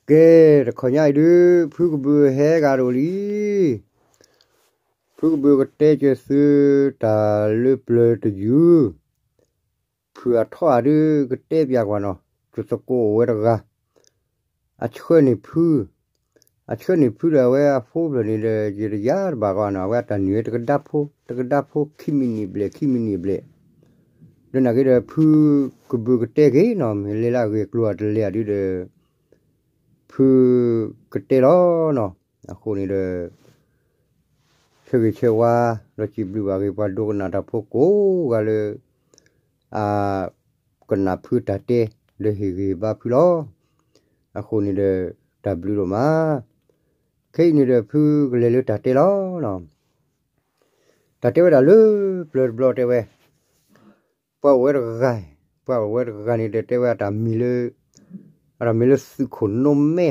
ကဲ, တခီညါအံၤဒုး ဖုကဘုးဟဲဂၤဒိၣ်လံ. ဖုကဘုးကတဲက့ၤသုတၢ်လၢပျၢၤတယုၢ်, ဖုအထီၣ်အဒုးကတဲပၠးကွၢ်နီၤ, ကသကိးအိၣ်ဝဲတဂၤ, အဆှၢန့ၢ်ဖု, အဆှၢန့ၢ်ဖုဒီးအဝဲအဖိဖျၢၣ်န့ၣ်ဒီး ယတယါတဘၣ်ဂီၢ်နီၤ, အဝဲအတၢ်န့ၢ်ဝဲတကဒါဖိ, တကဒါဖိ ခံမံးနံးဘျဲၣ် ခံမံးနံးဘျဲၣ်, ဒီးနာ်က့ဒီး ဖုကဘုးကတဲက့ၤနီၤ, မ့ၢ်လဲၤလၢအဂ့ၢ်အကျိၤအတလဲၤအဒုးဒီး ဖုကတဲလီၤနီၤ. အဃိန့ၣ်ဒီး ဆၢဂ့ၤဆၢဝါ ဒီးစံးဘျုးဘၣ်က့ၤပှၤဒိကနၣ်တၢ်ဖိကိးဂၤလၢ အကနၣ်ဖုတၢ်တဲ ဒီးဟ့ၣ်ဂံၢ်ဘါဖုလီၤ. အဃိန့ၣ်ဒီး တၢ်ဘျုးဒိၣ်မး. ခဲအံၤန့ၣ်ဒီး ဖုကလဲၤလၢတၢ်တဲလီၤ. တၢ်တဲဝဲဒၣ်လၢပျၢၤတဘျီတဲဝဲ, ပှၤအိၣ်ဝဲတဂၤ, ပှၤအိၣ်ဝဲတဂၤန့ၣ်ဒီး တဲဝဲအတၢ်မံၤလၢ အတၢ်မံၤလၢသုးခိၣ်နိမဲ,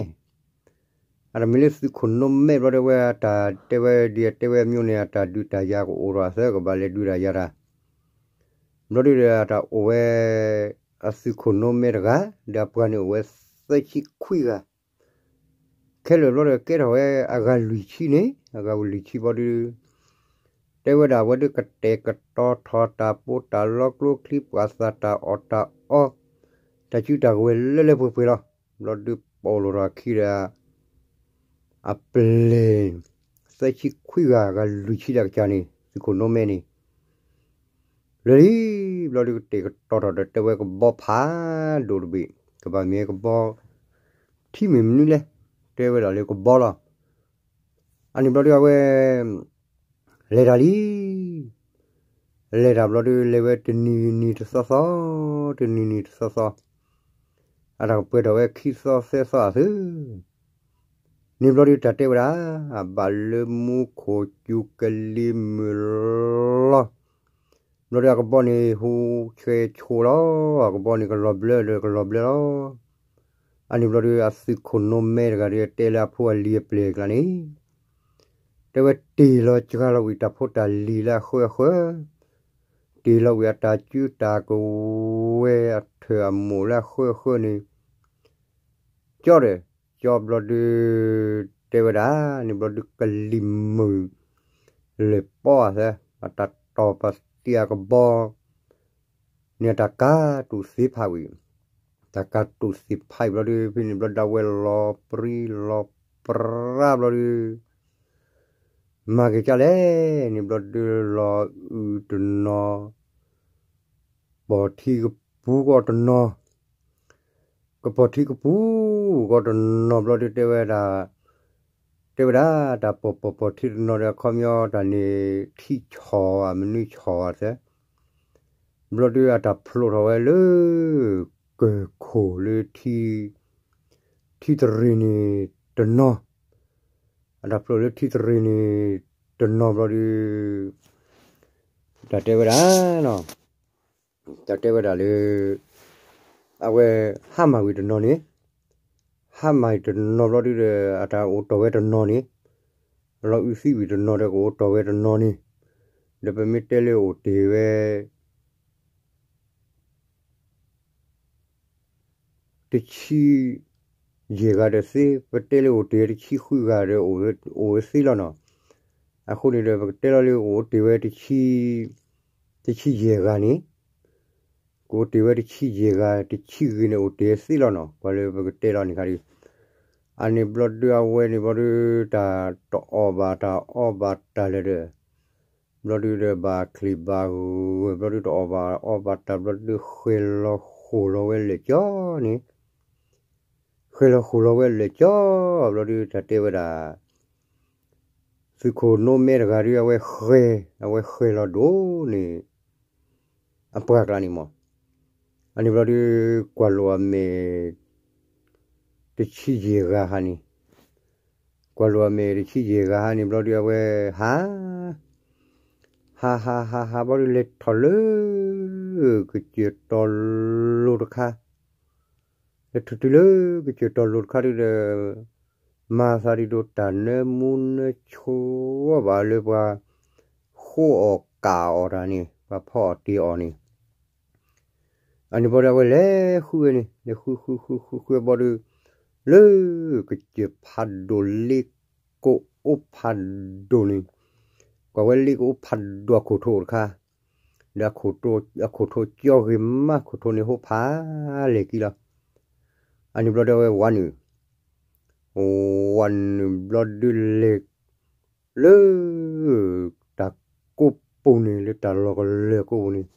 အတၢ်မံၤလၢသုးခိၣ်နိမဲဘျီဒီး ဝဲအတၢ်တဲဝဲဒ်အတဲဝဲအမျိုးန့ၣ် အတၢ်ဒုးတၢ်ယၤကအိၣ်ဒီးအသၢကဘၣ်လဲၤဒုးတၢ်ယၤတၢ်, ဘျီဒီး အတၢ်အိၣ်ဝဲ အသုးခိၣ်နိမဲတဂၤ, ဒီးအပှၤန့ၣ်အိၣ်ဝဲသၢဆံခွံဂၤ ခဲလၢာ်ဘျီဒီး ကဲထီၣ်ဝဲအဂၤလွံၢ်ဆံန့ၣ်, အဂၤလွံၢ်ဆံဘျီဒီး တဲဝဲဒၣ်အဝဲဒုးကတဲာ်ကတီၤထီၣ်တၢ်ပီးတၢ်လီ ကျိချံမျိာ်သၣ် တၢ်အီၣ်တၢ်အီ, တၢ်စုတၢ်ကဝဲၤလၢလၢပှဲၤပှဲၤလီၤ. ဘျီဒီးပိာ်လိာ်ထီၣ်အခံဒီး အပျဲၢ် သၢဆံခွံဂၤ အဂၤလွံၢ်ဆံတၢ်ကစၢ်န့ၣ် သုးခိၣ်နိမဲန့ၣ် လၢလံ ဘျီဒီးကတဲာ်ကတီၤထီၣ်ဒီး တဲဝဲကဘီဖးဒိၣ်တဘ့ၣ်, ကဘၣ်မ့ၢ်ကဘီ ထံမ့ၢ်မနုၤလဲၣ်, တဲဝဲဒၣ်လၢကဘီလီၤ. အန့ၣ်ဘျီဒီးအဝဲ လဲၤတၢ်လံ. လဲၤတၢ်ဘျီဒီး လဲၤဝဲတနံၤနံၤတသီသီ, တနံၤနံၤတသီသီ, အတၢ်ကပှဲၤထီၣ်ဝဲခံသီသၢသီအသု န့ၣ်ဘျီဒီးတၢ်တဲဝဲဒၣ်, အဘၣ်လၢမူခိၣ်စူၤကလံၤမုၢ်လီၤ. ဘျီဒီးအကဘီန့ၣ် ဟူးဆဲးဆိးလီၤ, အကဘီန့ၣ်ကလီၤဘျၢဒီးကလီၤဘျၢလီၤ. အန့ၣ်ဘျီဒီးအသုးခိၣ်နိမဲတဂၤဒီး တဲလၢအဖိအလံၤအပျဲၢ်အကျါန့ၣ်, တဲဝဲတ့ၢ်လီၤစှၤလီၤဝံၤတၢ်ဖိတၢ်လံၤလၢအဃၢအဃၢ, တ့ၢ်လီၤဝံၤအတၢ်စုတၢ်ကဝဲၤအထၢၣ်အမိၣ်လၢအဃၢအဃၢန့ၣ် ကၠီဒီး ကၠီဘျီဒုး တဲဝဲဒၣ်, န့ၣ်ဘျီဒုးကလံၤမုၢ် လဲၤပီအသး, အတၢ်တီၢ်ပသံးအကဘီန့ၣ် အတၢ်ကးတူာ်သ့ၣ်ဖးဝံၤ, တၢ်ကးတူာ်သ့ၣ်ဖးအံၤဘျီဒုး ဖဲန့ၣ်ဘျီဒုးအဝဲလီၤပြံလီၤပြါဘျီဒုး မၤက့ၤကၢ်လဲၣ်, န့ၣ်ဘျီဒုးလီၤအုၣ်တနီၤ ပိာ်ထံကပူၤကီၢ်တနီၤ, ကပိာ်ထံကပူၤကီၢ်တနီၤဘျီဒုး တဲဝဲဒၣ်, တဲဝဲဒၣ် တၢ်ပိာ်ပိာ်ပိာ်ထံတနီၤဒီး အခီပညီတၢ်န့ၣ် ထံဆီၣ်ဧါ မနုၤဆီၣ်ဧါသ့, ဘျီဒုးအတၢ်ဖျိးထီၣ်ဝဲလၢ ကၢၢ်ခိၣ်လၢ ထံတရံၣ်န့ၣ်တနီၤ, အတၢ်ဖျိးလၢထံတရံၣ်န့ၣ်တနီၤဘျီဒုး တၢ်တဲဝဲဒၣ်, တၢ်တဲဝဲဒၣ်လၢ အဝဲဟါမၢ်ဝံၤတနီၤန့ၣ်, ဟါမၢ်တနီၤဘျီဒုးဒီး အတၢ်အိၣ်တီၢ်ဝဲတနီၤန့ၣ်, လီၤအုးသံဝံၤတနီၤဒီး ကအိၣ်တီၢ်ဝဲတနီၤန့ၣ်, ဒီးပမ့ၢ်တဲလၢအိၣ်တ့ၢ်ဝဲ တဆံယဲၢ်ဂၤဒီးသ့, ပတဲလၢအိၣ်တ့ၢ်ဝဲတဆံဃုဂၤဒီး အိၣ်ဝဲသ့လီၤနီၤ. အဃိန့ၣ်ဒီး ပကတဲလီၤလၢအိၣ်တ့ၢ်ဝဲ တဆံယဲၢ်ဂၤန့ၣ်, ကအိၣ်တ့ၢ်ဝဲတဆံယဲၢ်ဂၤ တဆံဂ့ၤန့ၣ် အိၣ်တ့ၢ်သ့လီၤနီၤ. ပှၤလၢပကတဲလီၤန့ၣ်ခါဒီး အန့ၣ်ဘျီဒုးအဝဲန့ၣ်ဘျီဒုး တၢ်တအီၣ်ဘၣ်တၢ်အီဘၣ်တၢ်လၢာ်ဒီး ဘျီဒုးဒီးဘၣ်ချံးဘၣ်ဂၢၢ် ဘျီဒုးတအီၣ်ဘၣ်အီဘၣ်တၢ်ဘျီဒုး ဃဲၤလီၤဃိာ်လီၤဝဲလၢာ်ကၠီန့ၣ်, ဃဲၤလီၤဃိာ်လီၤဝဲလၢာ်ကၠီ ဘျီဒုးတၢ်တဲဝဲဒၣ် သုးခိၣ်နိမဲတဂၤဒုး အဝဲဃဲၤ, အဝဲဃဲၤလီၤဒိၣ်န့ၣ် အပှၢ်ကျါန့ၣ်မး. အန့ၣ်ဘျီဒုး ကွၢ်လိာ်အမဲာ် တဆံယဲၢ်ဂၤဟါန့ၣ်, ကွၢ်လိာ်အမဲာ်တဆံယဲၢ်ဂၤဟါန့ၣ်ဘျီဒုး အဝဲဟး, ဟးဟးဟးဟးဘျီဒုး လဲၤထီၣ်လၢ ကစၢၢ်တီၤလိၤတခါ, လဲၤထီၣ်တုၤလၢကစၢၢ်တီၤလိၤတခါဒုးဒီး မၤသးဒ်သိးတၢ်နၢမူနၢဆိဘၣ်လၢပှၤဃိအီၣ်ကၣ်အီၣ်တၢ်န့ၣ် ပှၤဖီအီၣ်တ့ၢ်အီၣ်န့ၣ် အန့ၣ်ဘျီဒုး အဝဲလဲၤဃုဝဲန့ၣ် လဲၤဃုဃုဃုဃုဃုဘျီဒုး လၢကစၢၢ်ဖးဒိၣ်လ့ကိးအိၣ်ဖးဒိၣ်န့ၣ်, ကွၢ်ဝဲလ့ကအိၣ်ဖးဒိၣ်အခိၣ်ထိတခါ, ဒီးအခိၣ်ထိကၠီဂ့ၤမး ခိၣ်ထိန့ၣ်ဟိဖးလဲၢ်ကံလီၤ. အန့ၣ်ဘျီဒီးအဝဲဝးနုာ်, ဝးနုာ်ဘျီဒုးလဲၤ လၢ တၢ်ကိးပူၤန့ၣ် လၢတၢ်လီၢ်ကလၢၢ်ကိးပူၤန့ၣ်,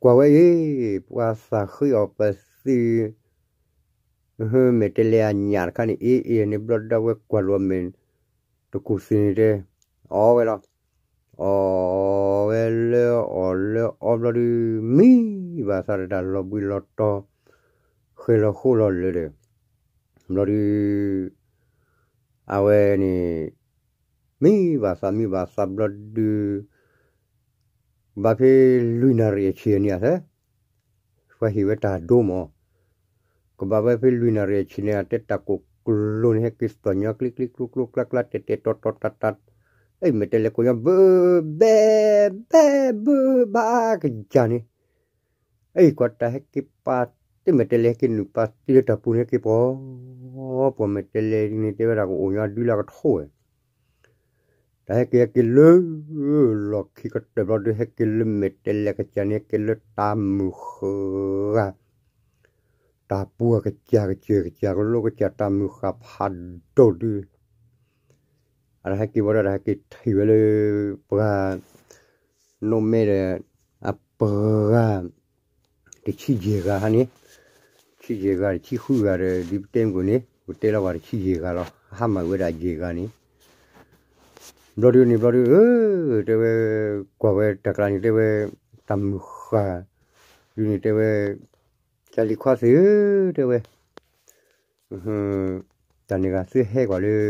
ကွၢ်ဝဲအံၤ, ပှၤသးဃ့အီၤပသံ, မဲာ်တဲးလဲးအညၣ်တခါန့ၣ် အ့ၣ်အ့ၣ်န့ၣ်ဘျီဒၣ်ဝဲကွၢ်လိာ်အမဲာ်, တကူၣ်သ့ၣ်န့ၣ်တဲ, အီဝဲလီၤ. အီဝဲလၢအီၣ်လၢအီဘျီဒုး, မံဘၣ်သးဒီးတၢ်လီၤဘှံးလီၤတီၤ, ဃဲၤလီၤဃိလီၤလၢာ်ဒီး, ဘျီဒုး အဝဲန့ၣ် မံဘၣ်သးမံဘၣ်သးဘျီဒုး, ကဘၣ်ဖဲလွံၢ်နၣ်ရံၣ်အဆ့ၣ်န့ၣ်ဧါသၢ, ပှၤဟ့ၣ်ဝဲတၢ်ဒိမး, ကဘၣ်ဝဲဖဲလွံၢ်နၣ်ရံၣ်အဆ့ၣ်န့ၣ် အတဲတၢ်ကိၢ်ကျိၤန့ၣ် ဟဲက့ၤသီၣ်ညီကျ့ကျ့ကျိကျိကျါကျါ တဲာ်တဲာ်တီတီတၢ်တၢ်, အ့ၣ် မဲာ်တဲးလဲးကိးညီ ဘၢဘဲဘဲ ဘၢဘၣ်ကစၢ်န့ၣ် အ့ၣ် ကွၢ်တၢ်ဟဲက့ၤပာ်, တ့ၢ် မဲာ်တဲးလဲးဟဲက့ၤနုာ်ပာ်တ့ၢ်လၢတၢ်ပူၤန့ၣ် ဟဲက့ၤပှီၤ, ပှၤ မဲာ်တဲးလဲးန့ၣ် တဲဝဲဒၣ်ကအိၣ်ညီဒုလၢကထိဝဲ, တၢ်ဟဲက့ၤဟဲက့ၤလၢ လီၢ်ခံကတၢၢ်ဘျီဒုး ဟဲက့ၤလၢမဲာ်တဲးလဲးကစၢ်န့ၣ် ဟဲက့ၤလၢတၢ်မုၢ်ဃၢ်ဂၤ, တၢ်ပူၤအကစၢ် ကစၢၢ်ကစၢ် ကလိကစၢ် တၢ်မုၢ်ဃၢ်ဖးဒိၣ်ဒုး အတၢ်ဟဲက့ၤဝဲဒီး တၢ်ဟဲက့ၤထံၣ်ဝဲလၢ ပှၤ နိၣ်မဲဒီး အပှၤ တဆံယဲၢ်ဂၤဟါန့ၣ်, တဆံယဲၢ်ဂၤ တဆံဃုဂၤဒီး ဒ်ပတဲမုၢ်ကိၣ်န့ၣ် ပတဲလီၤပှၤတဆံယဲၢ်ဂၤလီၤ. ဟါမၢ်ဝဲဒၣ်ယဲၢ်ဂၤန့ၣ် ဘျီဒုးန့ၣ် ဘျီဒုး တဲဝဲ ကွၢ်ဝဲတၢ်ကျါန့ၣ် တဲဝဲ တၢ်မုၢ်ဃၢ် ဒုးန့ၣ် တဲဝဲ ကၢ်လံၤခွါသ့ၣ်ဧၢ တဲဝဲ တၢ်န့ၣ်ဂၤသုဟဲကွၢ်လၢ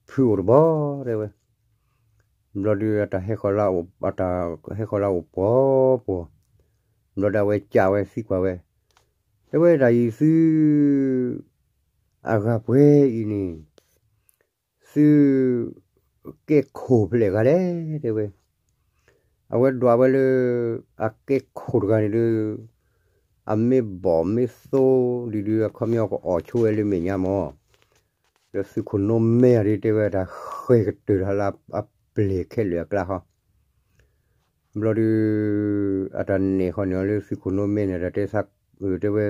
ဖုအိၣ်တဘီ တဲဝဲ, ဘျီဒုး အတၢ်ဟဲဃီၤလၢ အတၢ်ဟဲဃီၤလၢအအိၣ်ပှီၤပှီၤ, ဘျီဒုး အဝဲကးဝဲသံကွၢ်ဝဲ, တဲဝဲ တၢ်အံၤသု အဂၤပှဲၤအံၤန့ၣ် သု ကဲခိၣ်ဖဲလဲၣ်ဂၤလဲၣ် တဲဝဲ, အဝဲဒွးဝဲလၢ အကဲခိၣ်တဂၤန့ၣ်ဒီး အမ့ၢ်ဘီၣ်မ့ၢ်သိဒုးဒုး အခီပညီကအီၣ်ဆိဝဲလၢမဲာ်ညါမး, ဒီးသုးခိၣ်နိၣ်မဲအံၤဒီး တဲဝဲတၢ်ဃဲၤကတၢၢ်တၢ်လၢအပျဲၢ်ခဲလၢာ်အကျါဃီ ဘျီဒုး အတၢ်နဲၣ်ဃီန့ၣ်အီၤလၢသုးခိၣ်နိၣ်မဲန့ၣ် တၢ်တဲ တဲဝဲ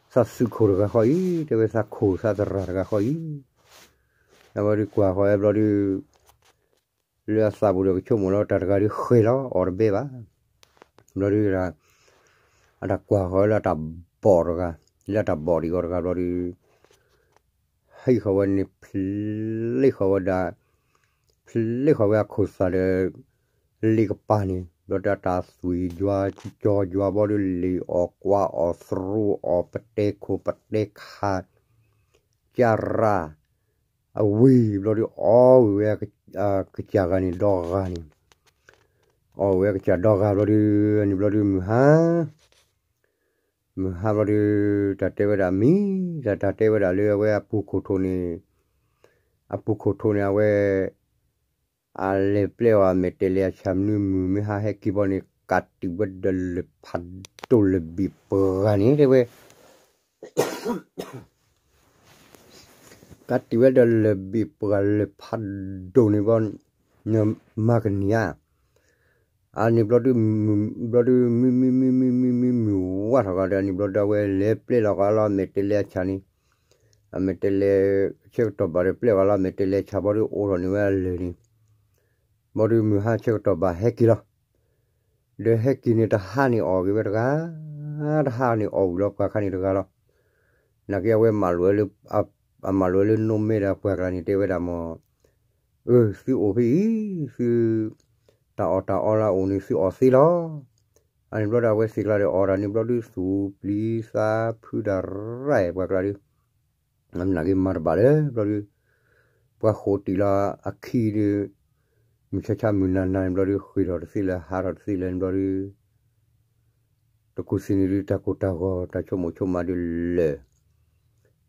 သးသုးခိၣ်တဂၤဃီအံၤ တဲဝဲ သးခိၣ်သးသရၣ်တဂၤဃီအံၤ, အဝဲဒုးကွၢ်ဃီဝဲဘျီဒုး လၢအသးပူၤဒီးကဆိကမိၣ်လီၤ တၢ်တဂၤဒုးဃဲၤလီၤ အီၣ်တဘဲဘၣ်, ဘျီဒုး အတၢ်ကွၢ်ဃီဝဲလၢအတၢ်ဘီၣ်တဂၤ, လၢအတၢ်ဘီၣ်ဒံးအီၤတဂၤဘျီဒုး ဟံးဃီဝဲန့ၣ် ဖျ့ဃီဝဲဒၣ်, ဖျ့ဃီဝဲအခိၣ်သးဒီး လ့ကပၤန့ၣ် ဘျီဒုးအတၢ်သွံၣ်ယွၤကၠီယွၤဘျီဒုး လ့ၣ်အီၣ်ကွါအီၣ်သရူးအီၣ်ပတဲခိၣ်ပတဲခါ ကၢ်ရၣ် အဝံၤဘျီဒုး အီၣ်ဝံၤဝဲ ကစၢ်ဂၤန့ၣ်ဒီဂၤန့ၣ်, အီၣ်ဝံၤဝဲကစၢ်ဒီဂၤဘျီဒုး န့ၣ်ဘျီဒုးမုၢ်ဟါ မုၢ်ဟါဘျီဒုး တၢ်တဲဝဲဒၣ်မံၤ, တၢ်တဲဝဲဒၣ်လၢအဝဲအပူၤခိၣ်ထိးန့ၣ်, အပူၤခိၣ်ထိးန့ၣ် အဝဲ အလဲၤပျဲအီၤအမဲာ်တဲးလဲးအဆၣ် မနုၤမုၢ်မ့ၢ်ဟါဟဲက့ၤဘီန့ၣ် ကးတံာ်ဝဲဒီးလၢၢ်ဖးဒိၣ်လၢၢ်ဘ့ၣ်ပှၤဂၤန့ၣ် တဲဝဲ ကးတံာ်ဝဲဒီးလၢၢ်ဘ့ၣ်ပှၤလၢၢ်ဖးဒိၣ်န့ၣ်ဘီ မၤကနံၤဧါ, အန့ၣ်ဘျီဒုး ဘျီဒုး မုၢ်မုၢ်မုၢ်မုၢ်မုၢ်မုၢ်မုၢ်ဝါထီၣ်ကဒီး အန့ၣ်ဘျီဒုးအဝဲလဲၤပျဲလီၤကလီအမဲာ်တဲးလဲးအဆၣ်န့ၣ်, အမဲာ်တဲးလဲးဆၢကတီၢ်ဘၣ်ဒီးပျဲဝဲလီၤအမဲာ်တဲးလဲးအဆၣ်ဘျီဒုးအိးထီၣ်န့ၢ်ဝဲအလၢၢ်န့ၣ်, ဘျီဒုးမုၢ်ဟါဆၢကတီၢ်ဘၣ်ဟဲက့ၤလီၤ ဒီးဟဲက့ၤန့ၣ်တဟါန့ၣ်အီၣ်ဂ့ၤဝဲတဂၤ, တဟါန့ၣ်အီၣ်ဝံၤလီၤပှၤခါန့ၣ်တဂၤလီၤ. နာ်က့အဝဲမၤလိာ်ဝဲလၢ, အမၤလိာ်ဝဲလၢနိၣ်မဲဒီးပှၤကျါန့ၣ်တဲဝဲဒၣ်မး, အၢ သုအိၣ်ဖဲအံၤ, သု, တၢ်အီၣ်တၢ်အီလၢအအိၣ်န့ၣ် သုအီၣ်သ့လီၤ. အန့ၣ်ဘျီဒီးအဝဲသ့ၣ်ကျါဒီးအီၣ်တၢ်န့ၣ်ဘျီဒုး သူၣ်ပျံၤသးဖုးတၢ်ရၢၢ်ပှၤကျါဒုး နာ်က့မၤတဘၣ်လၢၤဘျီဒုး, ပှၤဃိးတံၢ်လီၤအခံဒုး, မုၢ်ဆါဆါမုၢ်နၤနၤန့ၣ်ဘျီဒုး ဃ့ၢ်ထီၣ်တသ့လၢၤ ဟးထီၣ်တသ့လၢၤန့ၣ်ဘျီဒုး, တကူၣ်သ့ၣ်န့ၣ်ဒုး တၢ်ကိၢ်တၢ်ဂီၤ တၢ်ဆိကမိၣ်ဆိကမးဒုးလၢာ်,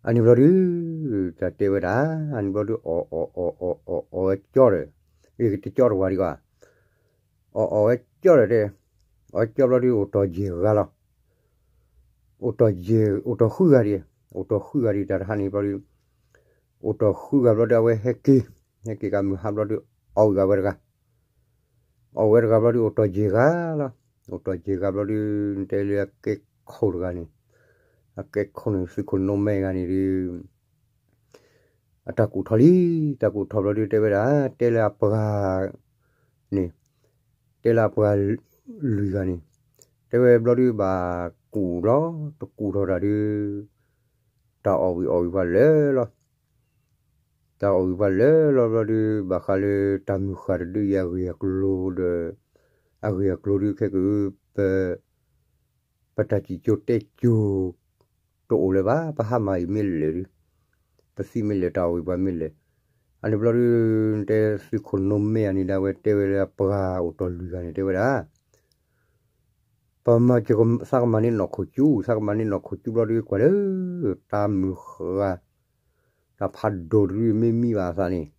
အန့ၣ်ဘျီဒုး, တၢ်တဲဝဲဒၣ်, အန့ၣ်ဘျီဒုး အီၣ်အီၣ်အီၣ်အီၣ်အီၣ်ဝဲကၠီဒီး, အ့ၣ် ကတကၠီတဝၤဒံးဘၣ် အီၣ်အီၣ်ဝဲကၠီဒီးတဲ, အီၣ်ကၠီဘျီဒုးအိၣ်တီၢ်ယဲၢ်ဂၤလီၤ. အိၣ်တီၢ်ယဲၢ် အိၣ်တီၢ်ဃုဂၤဒံး, အိၣ်တီၢ်ဃုဂၤဒံးတၢ်တဟါန့ၣ်ဘျီဒုး, အိၣ်တီၢ်ဃုဂၤဘျီဒုး အဝဲဟဲက့ၤ, ဟဲက့ၤကမုၢ်ဟါဘျီဒုး အီၣ်ဝံၤဂၤဝဲတဂၤ, အီၣ်ဝဲတဂၤဘျီဒုး အိၣ်တီၢ်ယဲၢ်ဂၤလီၤ. အိၣ်တီၢ်ယဲၢ်ဂၤဘျီဒုး တဲလၢအကဲခိၣ်တဂၤန့ၣ်, အကဲခိၣ်န့ၣ် သုးခိၣ်နိမဲဂၤန့ၣ်ဒုး အတၢ်ကူၣ်ထီၣ်လံ, တၢ်ကူၣ်ထီၣ်ဘျီဒုး တဲဝဲဒၣ် တဲလၢအပှၤန့ၣ်, တဲလၢအပှၤလွံၢ်ဂၤန့ၣ်, တဲဝဲဘျီဒုး ဘၣ်ကူၣ်လီၤ, တကူၣ်ထီၣ်တၢ်ဒုး တၢ်အီၣ်ဝံၤအီၣ်ဝံၤပှၤလၢာ်လီၤ. တၢ်အီၣ်ဝံၤပှၤလၢာ်လီၤဘျီဒုး ဘၣ်ဃးလၢတၢ်မုၢ်ဃၢ်တဒု ယအဂ့ၢ်အကျိၤဒီး အဂ့ၢ်အကျိၤဒုး ခဲက ပ ပတၢ်စံၣ်စိၤတဲစိၤ တအိၣ်လၢၤဘၣ်, ပဟါမၢ်အံၤမ့ၢ်လၢာ်ဒုး, ပသံမ့ၢ်လၢာ်တၢ်အီၣ်ဝံၤပှၤမ့ၢ်လၢာ်, အန့ၣ်ဘျီဒုး တဲသုးခိၣ်နိမဲအန့ၣ်ဒၣ်ဝဲတဲဝဲလၢအပှၤအိၣ်တီၢ်လွံၢ်ဂၤန့ၣ် တဲဝဲဒၣ် ပမၤ သးကမၤန့ၢ်နီၢ်ခိၣ်ကၠူ, သးကမၤန့ၢ်နီၢ်ခိၣ်ကၠူဘျီဒုး ကွၢ်လၢ တၢ်မုၢ်ဃၢ် တၢ်ဖးဒိၣ်တဒုမ့ၢ်မံဘၣ်အသးန့ၣ်,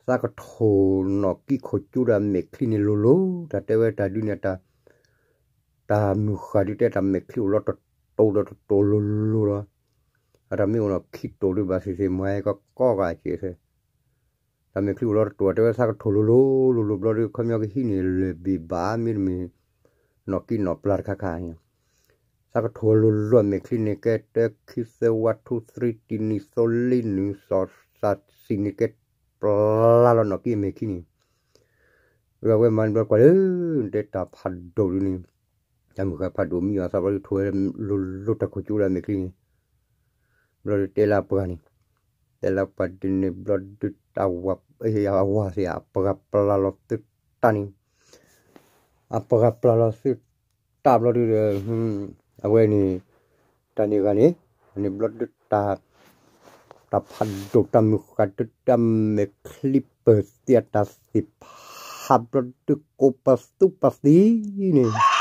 သးကထိၣ်နီၢ်ကံၢ်ခိၣ်ကၠူဒီးအမဲာ်ချံန့ၣ်လိၤလိၤ, တၢ်တဲဝဲတၢ်ဒုးန့ၣ် တၢ်မုၢ်ဃၢ်ဒုးတဲတၢ်မဲာ်ချံအိၣ်လီၤတတိၤဒီးတတိၤလိၤလိၤလီၤ, အတၢ်မ့ၢ်အိၣ်နီၢ်ခံတိၣ်ဒုး ဘၣ်သ့ၣ်သ့ၣ်မၤဟဲကီကီဂၤက့ၤသ့ တၢ်မဲာ်ချံအိၣ်လီၤတတိၤ တဲဝဲသးကထိၣ်လိၤလိၤလိၤလိၤဘျီဒုး ခီပညီကဟံးန့ၢ်လၢၢ်ဘ့ၣ်ဘၣ် မ့တမ့ၢ် နီၢ်ကံၢ်နီၢ်ပျၢ်တခါခါန့ၣ်, သးကထိၣ်လိၤလိၤအမဲာ်ချံန့ၣ် ကဲတၢ ခံ သၢ ဝါ ထူ သရံ တံ နံ သိ လံ နု သီ သး သံန့ၣ် ကဲပျၢ်လီၤနီၢ်ကံၢ်အမဲာ်ချံန့ၣ်, ဝဲဝဲမၤန့ၣ်ဘျီကွၢ်လၢ တဲတၢ်ဖးဒိၣ်ဒုးန့ၣ်, တၢ်မုၢ်ဃၢ်ဖးဒိၣ်မံအသးဘျီဒုး ထိၣ်ဝဲလိၤလိၤတၢ်ခိၣ်ကၠူဒီးအမဲာ်ချံန့ၣ် ဘျီဒုးတဲလၢအပှၤန့ၣ်, တဲလၢပှၤဒ်န့ၣ်ဘျီဒုး တၢ်ဝၤ အဝၤသ့ၣ် အပှၤပျၢ်လီၤသုတၢ်န့ၣ်, အပှၤပျၢ်လီၤသုတၢ်ဘျီဒုးဒီး အဝဲန့ၣ် တၢ်န့ၣ်ဂၤန့ၣ် အန့ၣ်ဘျီဒုး တၢ်ဖးဒိၣ်တၢ်မုၢ်ဃၢ်ဒုး တၢ်မဲာ်ချံပၢၢ်သ့ၣ်အတၢ်သ့ၣ်ဖး ဘျီဒုး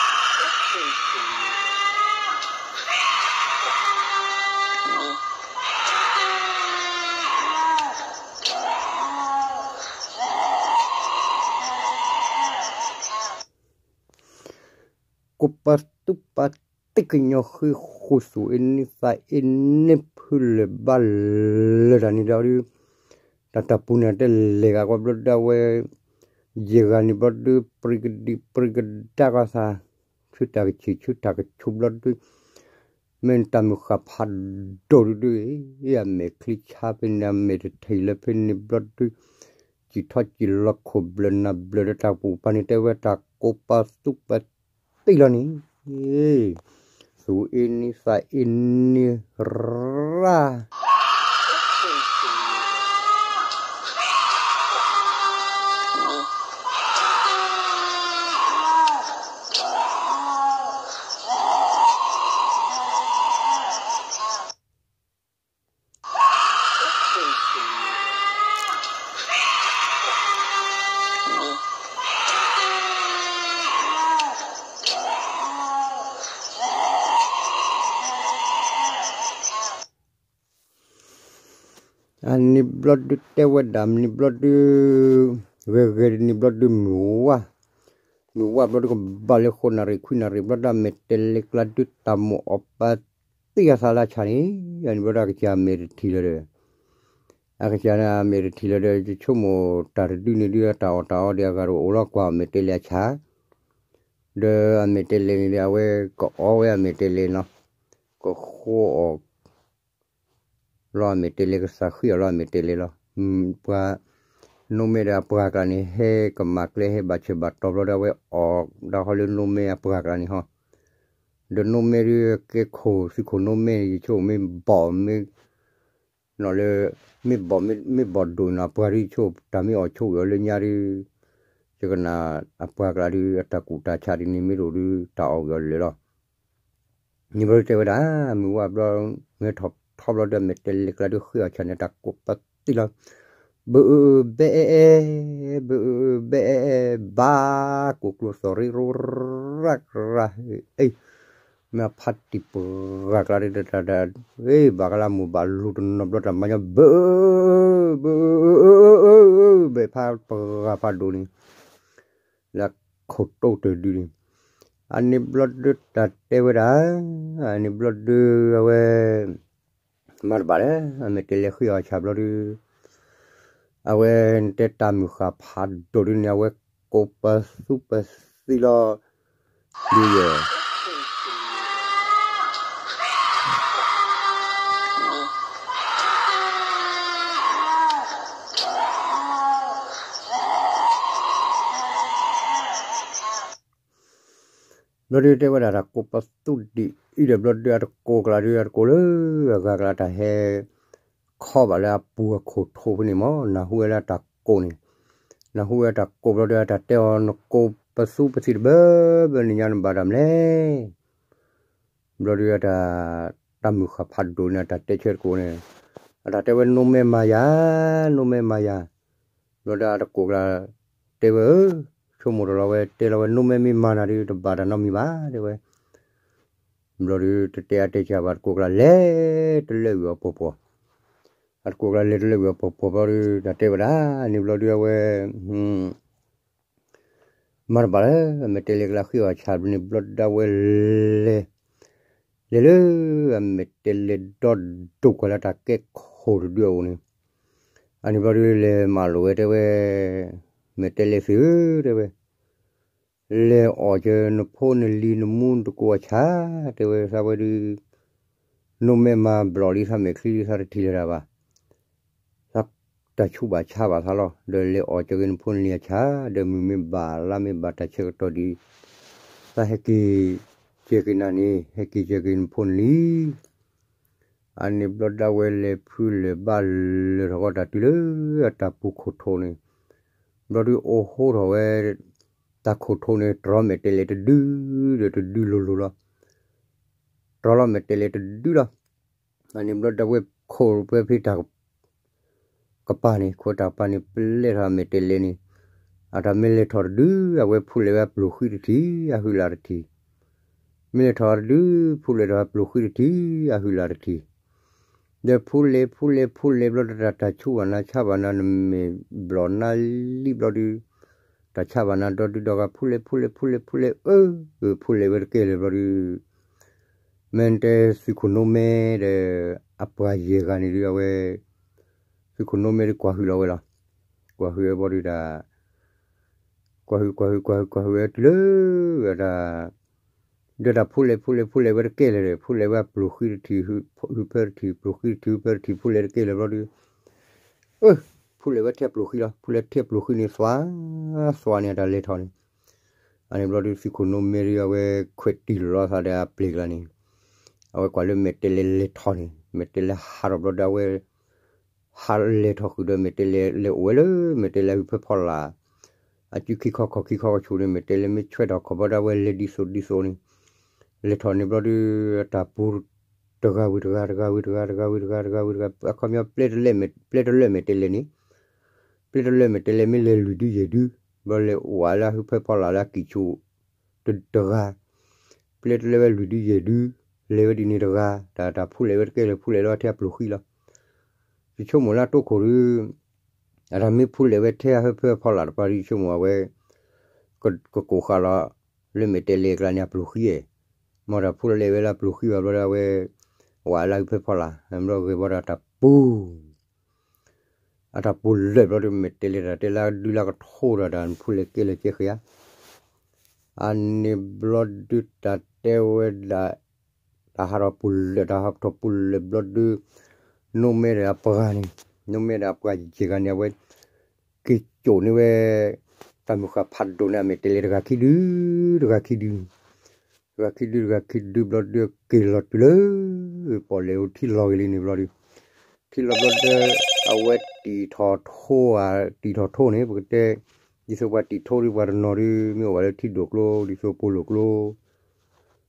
ကိးပသူပသံန့ၣ် ကိးပသူပသံကညီဃုဃုသူၣ်အ့န့သးအ့န့ဖုလၢာ်ဘၣ်လၢာ်တၢ်န့ၣ်ဒီးဒုး တၢ်တၢ်ပူၤန့ၣ်တဲလဲၤဂၤကွၢ်ဘျီဒၣ်ဝဲ ယဲၢ်ဂၤန့ၣ်ဘျီဒုး ပြံကဒံပြံကဒါကွၢ်သး ဆူတၢ်ကဆံၣ်ဆူတၢ်ကဆူဘျီဒုး မ့ၢ်တၢ်မုၢ်ဃၢ်ဖးဒိၣ်ဒုးဒုး အမဲာ်ချံဆါဖဲန့ၣ် အမဲာ်တထံၣ်လၢဖဲန့ၣ်ဘျီဒုး စံၣ်ထီၣ်စံၣ်လီၤခိၣ်ဘျၢၣ်နၢ်ဘျၢၣ်ဒီးတၢ်ပူၤပၢ်န့ၣ် တဲဝဲတၢ်ကိးပသူပသံလီၤန့ၣ် သူၣ်အ့န့သးအ့န့ရၣ် အန့ၣ်ဘျီဒုးတဲဝဲဒၣ် မ့ၢ်န့ၣ်ဘျီဒုး ဂဲၤဂဲၤဒ်န့ၣ်ဘျီဒုး မုၢ်ဝါ မုၢ်ဝါဘျီဒုးကဘၣ်လၢဃိးနၣ်ရံၣ်ခွံနၣ်ရံၣ်ဘျီဒုး အမဲာ်တဲၤလဲၤကျါဒုး တၢ်မိၣ်အီၣ်ပာ်သံအသးလၢအဆၣ်န့ၣ် အန့ၣ်ဘျီဒုး အကစၢ်အမဲာ်တထံၣ်လၢၤဒီး အကစၢ်န့ၣ်အမဲာ်တထံၣ်လၢၤဒီး ယဆိကမိၣ်တၢ်တဒုန့ၣ်ဒုး တၢ်အီၣ်တၢ်အီဒီးအဂၤတအိၣ်လီၤ ကွၢ်အမဲာ်တဲၤလဲၤအဆၣ် ဒီးအမဲာ်တဲၤလဲၤန့ၣ်ဒီး အဝဲကအီဝဲအမဲာ်တဲၤလဲၤနီၤ ကဃိအီၣ် လီၤအမဲာ်တဲၤလဲၤ ကသးဃံအီၤလီၤအမဲာ်တဲၤလဲၤလီၤ. ပှၤ နိၣ်မဲဒီးအပှၤကျါန့ၣ် ဟဲကမၣ်ကျဲ ဟဲဘၣ်ဆၢဘၣ်တီၤဘျီဒီး အဝဲအီၣ်ဒၣ်ဟီလၢနိၣ်မဲအပှၤကျါန့ၣ်ဟီ ဒီးနိၣ်မဲဒုးကဲခိၣ် သုးခိၣ်နိၣ်မဲန့ၣ် ယဆိကမိၣ်မ့ၢ်ဘီၣ်မ့ၢ် နီၣ်လၢ မ့ၢ်ဘီၣ်မ့ၢ်ဘီၣ်ဒိၣ်နီၣ် အပှၤဒုးဆိ တၢ်မ့ၢ်အီၣ်ဆိဝံၤအီၤလၢညါဒုး ယကနၣ် အပှၤကျါဒုး အတၢ်ကူၣ်တၢ်ဆးဒ်န့ၣ်မ့ၢ်တအိၣ်ဒုး တၢ်အီၣ်ဝံၤအီၤလၢာ်လီၤ. န့ၣ်ဘျီတဲဝဲဒၣ် မုၢ်ဝါဘျီ မ့ၢ်ထီၣ်ထီဘျီဒီး မဲာ်တဲၤလဲၤကျါဒုးဃ့အီၤဆၣ်န့ၣ် တၢ်ကိးပသံလီၤ. ဘၢအၢအၢဘဲအဲၣ်အဲၣ် ဘၢအၢအၢဘဲအဲၣ်အဲၣ် ဘၣ် ကိၢ်ကျိသီၣ်ရ့ရိရၣ်ကရၢ အ့ မ့ၢ်အဖါတံၢ်ပှၤကျါဒုး တၢ် ဘၣ်ကလၢမိၢ်ဘၣ်လူတနီၤဘျီတၢ်မၤညီ ဘၢအၢအၢ ဘၢအၢအၢ ဘဲဖးပှၤဖးဒိၣ်န့ၣ် လၢခိၣ်တိတဒုန့ၣ် အန့ၣ်ဘျီဒုတၢ်တဲဝဲဒၣ်, အန့ၣ်ဘျီဒုအဝဲ မၤတဘၣ်လၢ အမဲာ်တဲးလဲးဃ့အီၤဆၣ်ဘျီဒု အဝဲတဲတၢ်မုၢ်ဃၢ်ဖးဒိၣ်ဒုန့ၣ် အဝဲကိးပသူပသံလီၤ ဒုယဲၢ် ဘျီဒုတဲဝဲဒၣ်တၢ်ကိးပသူဒ်အံၤဒီး ဘျီဒုအတကိးကျါဒု အတကိးလၢအဂၤကျါ တၢ်ဟဲခီဘၣ်လၢအပူၤအခိၣ်ထိးဖဲန့ၣ်မး နၢ်ဟူဝဲလၢအတၢ်ကိးန့ၣ်, နၢ်ဟူဝဲအတၢ်ကိးဘျီဒု အတၢ်တဲအီၤ နကိးပသူပသံတဘၢဘၢန့ၣ်ညါ နဘၣ်တၢ်မနုၤလဲၣ်. ဘျီဒုအတၢ် တၢ်မုၢ်ဃၢ်ဖးဒိၣ်န့ၣ် အတၢ်တဲဆၢတကိးန့ၣ်, အတၢ်တဲဝဲ နိၢ်မဲမၤယၤ, နိၢ်မဲမၤယၤ. ဘျီဒုအတကိးကျါ တဲဝဲဧၢ, ဆိကမိၣ်တလီၤဝဲ တဲလီၤဝဲ နိၢ်မဲမ့ၢ်မၤနၤဒု တဘၣ်တၢ်နီတမံၤဘၣ် တဲဝဲ. ဘျီဒုတတဲအါတဲဆၢဘၣ် တကိးကျါလဲၤတလၢာ်ဝံၤအီၤပှီၢ်ပှီၢ်, အတကိးကျါလဲၤတလၢာ်ဝံၤအီၤပှီၢ်ပှီၢ်ဘျီဒု တၢ်တဲဝဲဒၣ် န့ၣ်ဘျီဒုအဝဲ မၤတဘၣ်လၢ အမဲာ်တဲးလဲးကျါဃ့အီၤဆၣ်န့ၣ်ဘျီဒု အဝဲလဲၤ လဲၤလၢအမဲာ်တဲးလဲးဒီဒိၣ်ကွၢ်လၢတၢ်ကဲခိၣ်တဒုအအိၣ်န့ၣ်, အန့ၣ်ဘျီဒုလဲၤမၤလိာ်ဝဲတဲဝဲ, မဲာ်တဲးလဲးသ့ၣ်ဧၢ တဲဝဲ, လဲၤအီၣ်ကၢနဖိနလံၤနမူနသကိးအဆၣ်, တဲဝဲသးဝဲဒု နိၢ်မဲမၤဘျီၣ်လံသးမဲာ်ချံလံသးတထံၣ်လၢၤဒၣ်ဘၣ် သးတၢ်ဆူးဘၣ်ဆါဘၣ်သးလီၤ. ဒီးလဲၤအီၣ်ကၢက့ၤနဖိနလံၤအဆၣ်, ဒီးမုၢ်မ့ၢ်ဘၣ်လါမ့ၢ်ဘၣ်တၢ်ဆၢကတီၢ်ဒ်အံၤ, သးဟဲက့ၤကၢက့ၤနၤန့ၣ် ဟဲက့ၤကၢက့ၤနဖိနလံၤ. အန့ၣ်ဘျီဒုအဝဲလဲၤဖုလဲၤဘၣ်လဲၤထီၣ်ဃီတၢ်တုၤလၢအတၢ်ပူၤခိၣ်ထိးန့ၣ်, ဘျီဒုအိၣ်ဟိထီၣ်ဝဲ တၢ်ခိၣ်ထိးန့ၣ် တြီမဲာ်တဲးလဲးတဒုဒီးတဒုလိၤလိၤလီၤ. တြီလီၤမဲာ်တဲးလဲးတဒုလီၤ. အန့ၣ်ဘျီဒုအဝဲခိးဝဲဖဲတၢ် ကပၤန့ၣ် ခိးတၢ်ကပၤန့ၣ် ပလဲထီၣ်အမဲာ်တဲးလဲးန့ၣ်, အတၢ်မ့ၢ်လဲၤထီၣ်တဒု အဝဲဖူးလဲၤဝဲအပျိၢ်ဃံတထံၣ် အဟုးလၢ်တထံၣ်, မ့ၢ်လဲၤထီၣ်တဒု ဖူးလဲၤထီၣ်အပျိၢ်ဃံတထံၣ် အဟုးလၢ်တထံၣ်, ဒီးဖူးလဲၤဖူးလဲၤဖူးလဲၤဘျီဒု တၢ်ဆူးဘၣ်နၤဆါဘၣ်နၤ နမဲာ်ဘျီၣ်နၤလံဘျီဒု တၢ်ဆါဘၣ်နၤဒီဒုဒီဂၤ ဖူးလဲၤဖူးလဲၤဖူးလဲၤဖူးလဲၤ အၢ ဖူးလဲၤဝဲတကဲလၢာ်ဘျီဒု မ့ၢ်တဲသုးခိၣ်နိမဲဒီး အပှၤယဲၢ်ဂၤန့ၣ်ဒု အဝဲ သုးခိၣ်နိမဲဒုကွၢ်ဟုၣ်လီၤဝဲလီၤ. ကွၢ်ဟုၣ်ဝဲဘျီဒုတၢ် ကွၢ်ဟုၣ်ကွၢ်ဟုၣ်ကွၢ်ဟုၣ်ကွၢ်ဟုၣ်ဝဲတုၤလၢဝဲဒၣ် ဒီးတၢ်ဖူးလဲၤဖူးလဲၤဖူးလဲၤဝဲတကဲလၢာ်ဒီး ဖူးလဲၤဝဲအပျိၢ်ဃံတထံၣ် ဟုဖၢတထံၣ် ပျိၢ်ဃံတထံၣ် ဟုဖၢတထံၣ် ဖူးလဲၤတကဲလၢာ်ဘျီဒု အၢ ဖူးလဲၤဝဲထဲအပျိၢ်ဃံလီၤ. ဖူးလဲၤထဲအပျိၢ်ဃံန့ၣ် သွါ သွါန့ၣ် အတၢ်လဲၤထီၣ်န့ၣ် အန့ၣ်ဘျီဒု သုးခိၣ်နိမဲဒု အဝဲခွဲးတံၢ်လီၤသးဒီးအပျ့ၤကျါန့ၣ် အဝဲကွၢ်လၢမဲာ်တဲးလဲးလဲၤထီၣ်န့ၣ် မဲာ်တဲးလဲးဟးထီၣ်ဘျီဒု အဝဲ ဟးလဲၤထီၣ်ဃုာ်ဒီးမဲာ်တဲးလဲး လဲၤအိၣ်ဝဲလၢ မဲာ်တဲးလဲးဟုဖၢဖီလာ် အစုခံခီခီၣ်ခံခီကဆူၣ်န့ၣ် မဲာ်တဲးလဲးမ့ၢ်ဆွဲထီၣ်ခီၣ်ဘျီဒု အဝဲလဲၤဒ်သိးဒ်သိးန့ၣ် လဲၤထီၣ်န့ၣ်ဘျီဒု တၢ်ပူၤ တဂၤဝံၤတဂၤ တဂၤဝံၤတဂၤ တဂၤဝံၤတဂၤ တဂၤဝံၤတဂၤ အခီပညီ ပျဲတလၢာ်မဲာ်တဲးလဲးန့ၣ် ပျဲတလၢာ်မဲာ်တဲးလဲးမ့ၢ်လဲၤလွံၢ်ဒုယဲၢ်ဒု ဘျီလဲၤအိၣ်ဝဲလၢအဟုဖၢဖီလာ်လၢအကံၢ်ဆူၣ် တဂၤ ပျဲတလၢာ်ဝဲလွံၢ်ဒုယဲၢ်ဒု လဲၤဝဲဒ်န့ၣ်တဂၤ တၢ်တၢ်ဖူးလဲၤဝဲတကဲလၢာ် ဖူးလဲၤလီၤထဲအပျိၢ်ဃံလီၤ. ယဆိကမိၣ်လၢအတိခိၣ်ဒု အတၢ်မ့ၢ်ဖူးလဲၤဝဲထဲအဟုဖၢဖီလာ်တပၤဒု ယဆိကမိၣ်အဝဲ ကကိးဃာ်လီၤ လၢမဲာ်တဲးလဲးကျါန့ၣ်အပျိၢ်ဃံဧါ မ့ၢ်တၢ်ဖူးလဲၤဝဲလၢအပျိၢ်ဃံဘၣ်ဘျီဒု အဝဲ ဝဲလၢအဟုဖၢဖီလာ် ဘျီဂ့ၤဘျီဒီးတၢ်ပူၤ အတၢ်ပူၤလၢာ်ဘျီဒု မဲာ်တဲးလဲးတၢ်တဲလၢဒုလၢကထိဒီးတၢ်ဖူးလဲၤကဲလၢာ်ကဲဃဲဧါ အန့ၣ်ဘျီဒုတၢ်တဲဝဲဒၣ် တၢ်ဟးထီၣ်ပူၤလၢာ် တၢ်ဟးထီၣ်ပူၤလၢာ်ဘျီဒု နိမဲဒီးအပှၤန့ၣ် နိမဲဒီးအပှၤယဲၢ်ဂၤန့ၣ် အဝဲ က့ၤစိာ်န့ၢ်ဝဲ တၢ်မုၢ်ဃၢ်ဖးဒိၣ်န့ၣ် အမဲာ်တဲးလဲးတဂၤခံဒု တဂၤခံဒု တဂၤခံဒု တဂၤခံဒုဘျီဒု က့ၤလီၤတုၤလၢ ပီၣ်လဲၣ်အိၣ်ထံလီၤဂ့ၤလံန့ၣ်ဘျီဒု ထံလီၤဘျီဒု အဝဲတံာ်ထီၣ်ထိဧါ တံာ်ထီၣ်ထိန့ၣ် ပကတဲ ဒ်သိးပှၤတံာ်ထိဒု ပှၤတနီၤဒု မ့ၢ်အိၣ်ဘၣ်လၢထံဒိၣ်ကျိ ဒ်သိးပိာ်လိာ်ကျိ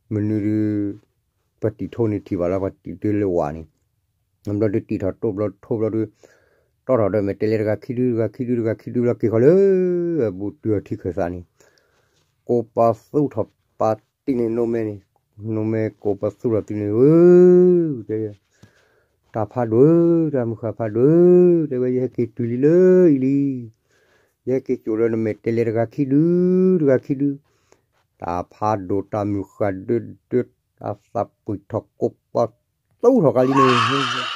မနုၤဒု ပှၤတံာ်ထိန့ၣ်ထံၣ်ဘၣ်လၢပှၤတံာ်တလၢဝၣ်န့ၣ် ဘျီဒုတံာ်ထီၣ်တိၢ်ဘျီထိဘျီဒု တီထီၣ်ဒီးမဲာ်တဲးလဲးတဂၤခံဒု တဂၤခံဒု တဂၤခံဒုဘျီက့ၤဃီလၢ အဘူးတုၤအီၤထံခၢၣ်သးန့ၣ် ကိးပသူထီၣ်ပာ်တံၢ်န့ၣ် နိမဲန့ၣ် နိမဲကိးပသူထီၣ်တံၢ်န့ၣ် ဧၢ တဲ တၢ်ဖးဒိၣ်ဧၢ တၢ်မုၢ်ဃၢ်ဖးဒိၣ်ဧၢ တဲဝဲ ယဟဲက့ၤတုၤလံလၢအံၤလံ ယဟဲက့ၤစိာ်ဒီးနမဲာ်တဲးလဲးတဂၤခံဒု တဂၤခံဒု တၢ်ဖးဒိၣ်တၢ်မုၢ်ဃၢ်ဒုဒု တၢ်သးပှံၤထီၣ်ကိးပသူထီၣ်ကါလံန့ၣ်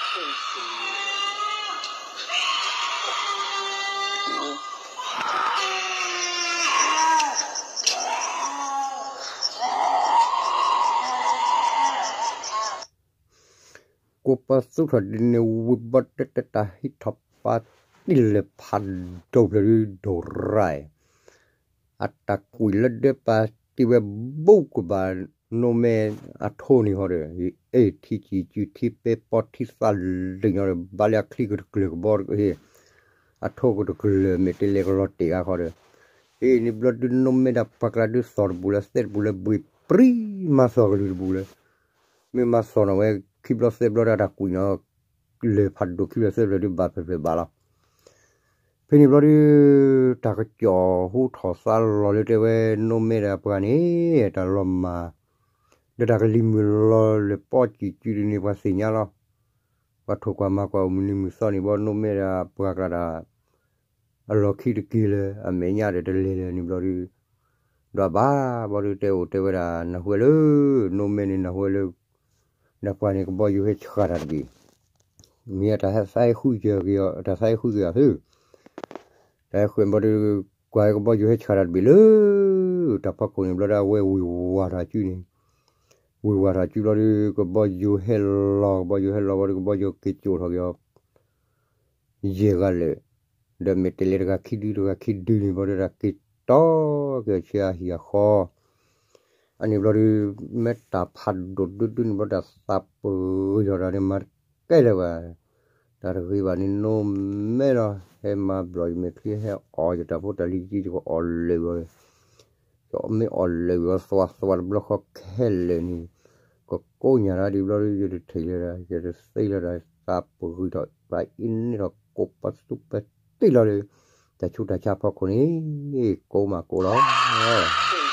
ကိးပသူထီၣ်ဒ်န့ၣ်ဝံၤဘီတၢ်တၢ်ဟံးထီၣ်ပာ်တံၢ်လၢဖးဒိၣ်ဖျၢၣ်ဒိၣ်ရၢ် အတၢ်ကွံာ်လၢဒၢပာ်တံၢ်ဝဲဘူးကဘၣ် နိၣ်မဲအထိန့ၣ်ဃီဒီး အ့ၣ်ထံကံၣ်စုထံပဲပီထံသးလၢာ်ညီဒီး ဘၣ်လၢအချံကတကျၢၤကဘီ အထိကတကျၢၤ မ့ၢ်တလဲၤကလီၤတဲာ်ဂၤဃီဒီး အ့ၣ်န့ၣ်ဘျီဒု နိၣ်မဲဒၣ်ပှၤကျါဒု သီၣ်တဘူးလၢသဲးတဘူးလၢဘှံးပြံ မၤသီၣ်ကလုၢ်တဘူးလၢ မ့ၢ်မၤသီၣ်နီၣ်ဝဲ ခံဘျီသဲးဘျီဒၣ်တၢ်ကွံာ်နီၣ် လၢၢ်ဖးဒိၣ်ခံဘျီသဲးဘျီဒု ဘၣ်ဖျၢၣ်ဖျၢၣ်ဘၣ်လီၤ. ဖဲန့ၣ်ဘျီဒု တၢ်ကစီၣ်ဟူထီၣ်သါလီၤလၢတဲဝဲ နိၣ်မဲဒၣ်ပှၤန့ၣ် တၢ်လီၤမၢ် ဒီးတၢ်ကလံၤမုၢ်လီၤလၢာ်ပီကံၣ်စုဒ်န့ၣ် ပှၤသ့ၣ်ညါလီၤ. ပှၤထိၣ်ကွၢ်မၤကွၢ်အိၣ်မုၢ်နံၤမုၢ်သီန့ၣ်ဘီ နိၣ်မဲဒၣ်ပှၤကျါဒၣ် အလီၢ်ခံတက့ၢ်လၢၤ အမဲာ်ညါဒီးတလဲၤလၢၤန့ၣ်ဘျီဒု ဒီးဘၣ်ဘျီဒု တဲအိၣ်တဲဝဲဒၣ် နၢ်ဟူဝဲလၢ နိၣ်မဲန့ၣ် နၢ်ဟူဝဲလၢ ဒီးပှၤန့ၣ် ကဘီယူၤဟဲဆှၣ်တၢ်တဘ့ၣ် မ့ၢ်တၢ်သးဟဲဃုက့ၤအီၤ တၢ်သးဟဲဃုက့ၤအီၤသု တၢ်ဟဲဃုဘျီဒု ကွၢ်ကဘီယူၤဟဲဆှၣ်တၢ်တဘ့ၣ်လၢ တၢ်ဖီခိၣ်န့ၣ်ဘျီဒု အဝဲဝ့ၢ်ဝၤထီၣ်အစုန့ၣ် ဝ့ၢ်ဝၤထီၣ်အစုဘျီဒု ကဘီယူၤဟဲလီၤ ကဘီယူၤဟဲလီၤဘျီဒု ကဘီယူၤက့ၤကၠိၣ်ထီၣ်က့ၤအီၤ ယဲၢ်ဂၤလၢာ် ဒီးမ့ၢ်တဲလဲၤတဂၤခံဒု တဂၤခံဒုန့ၣ်ဘျီဒု တၢ်က့ၤတီက့ၤအီၤဆံးအဟံၣ်အဃီ အန့ၣ်ဘျီဒု မ့ၢ်တၢ်ဖးဒိၣ်ဒုဒုန့ၣ်ဘျီ တၢ်သးပဂံၢ်ထီၣ်တၢ်န့ၣ် မၤတကဲလၢၤဘၣ် တၢ်တဂ့ၤဘၣ်န့ၣ် နိၣ်မဲလီၤ ဟဲမၤဘျီၣ်ယမဲာ်ချံ ဟဲအီၣ်ယတၢ်ဖိတၢ်လံၤကံ ယကအီၣ်လၢာ်ဝဲ ယမ့ၢ်အီၣ်လၢာ်ဝဲ သွးသွးတဘျီဃီခဲလၢာ်န့ၣ် ကကိးညၣ်တၢ်ဒ်ဘျီဒု ယတထံၣ်လၢၤဒၣ် ယတသ့လၢၤဒၣ် သးပဂံၢ်ထီၣ် သးအ့န့ၣ်ထီၣ်ကိးပသူပတ့ၢ်လီၤလၢ တၢ်ဆူးတၢ်ဆါဖီခိၣ်န့ၣ် ကိးမးကိးလီၤ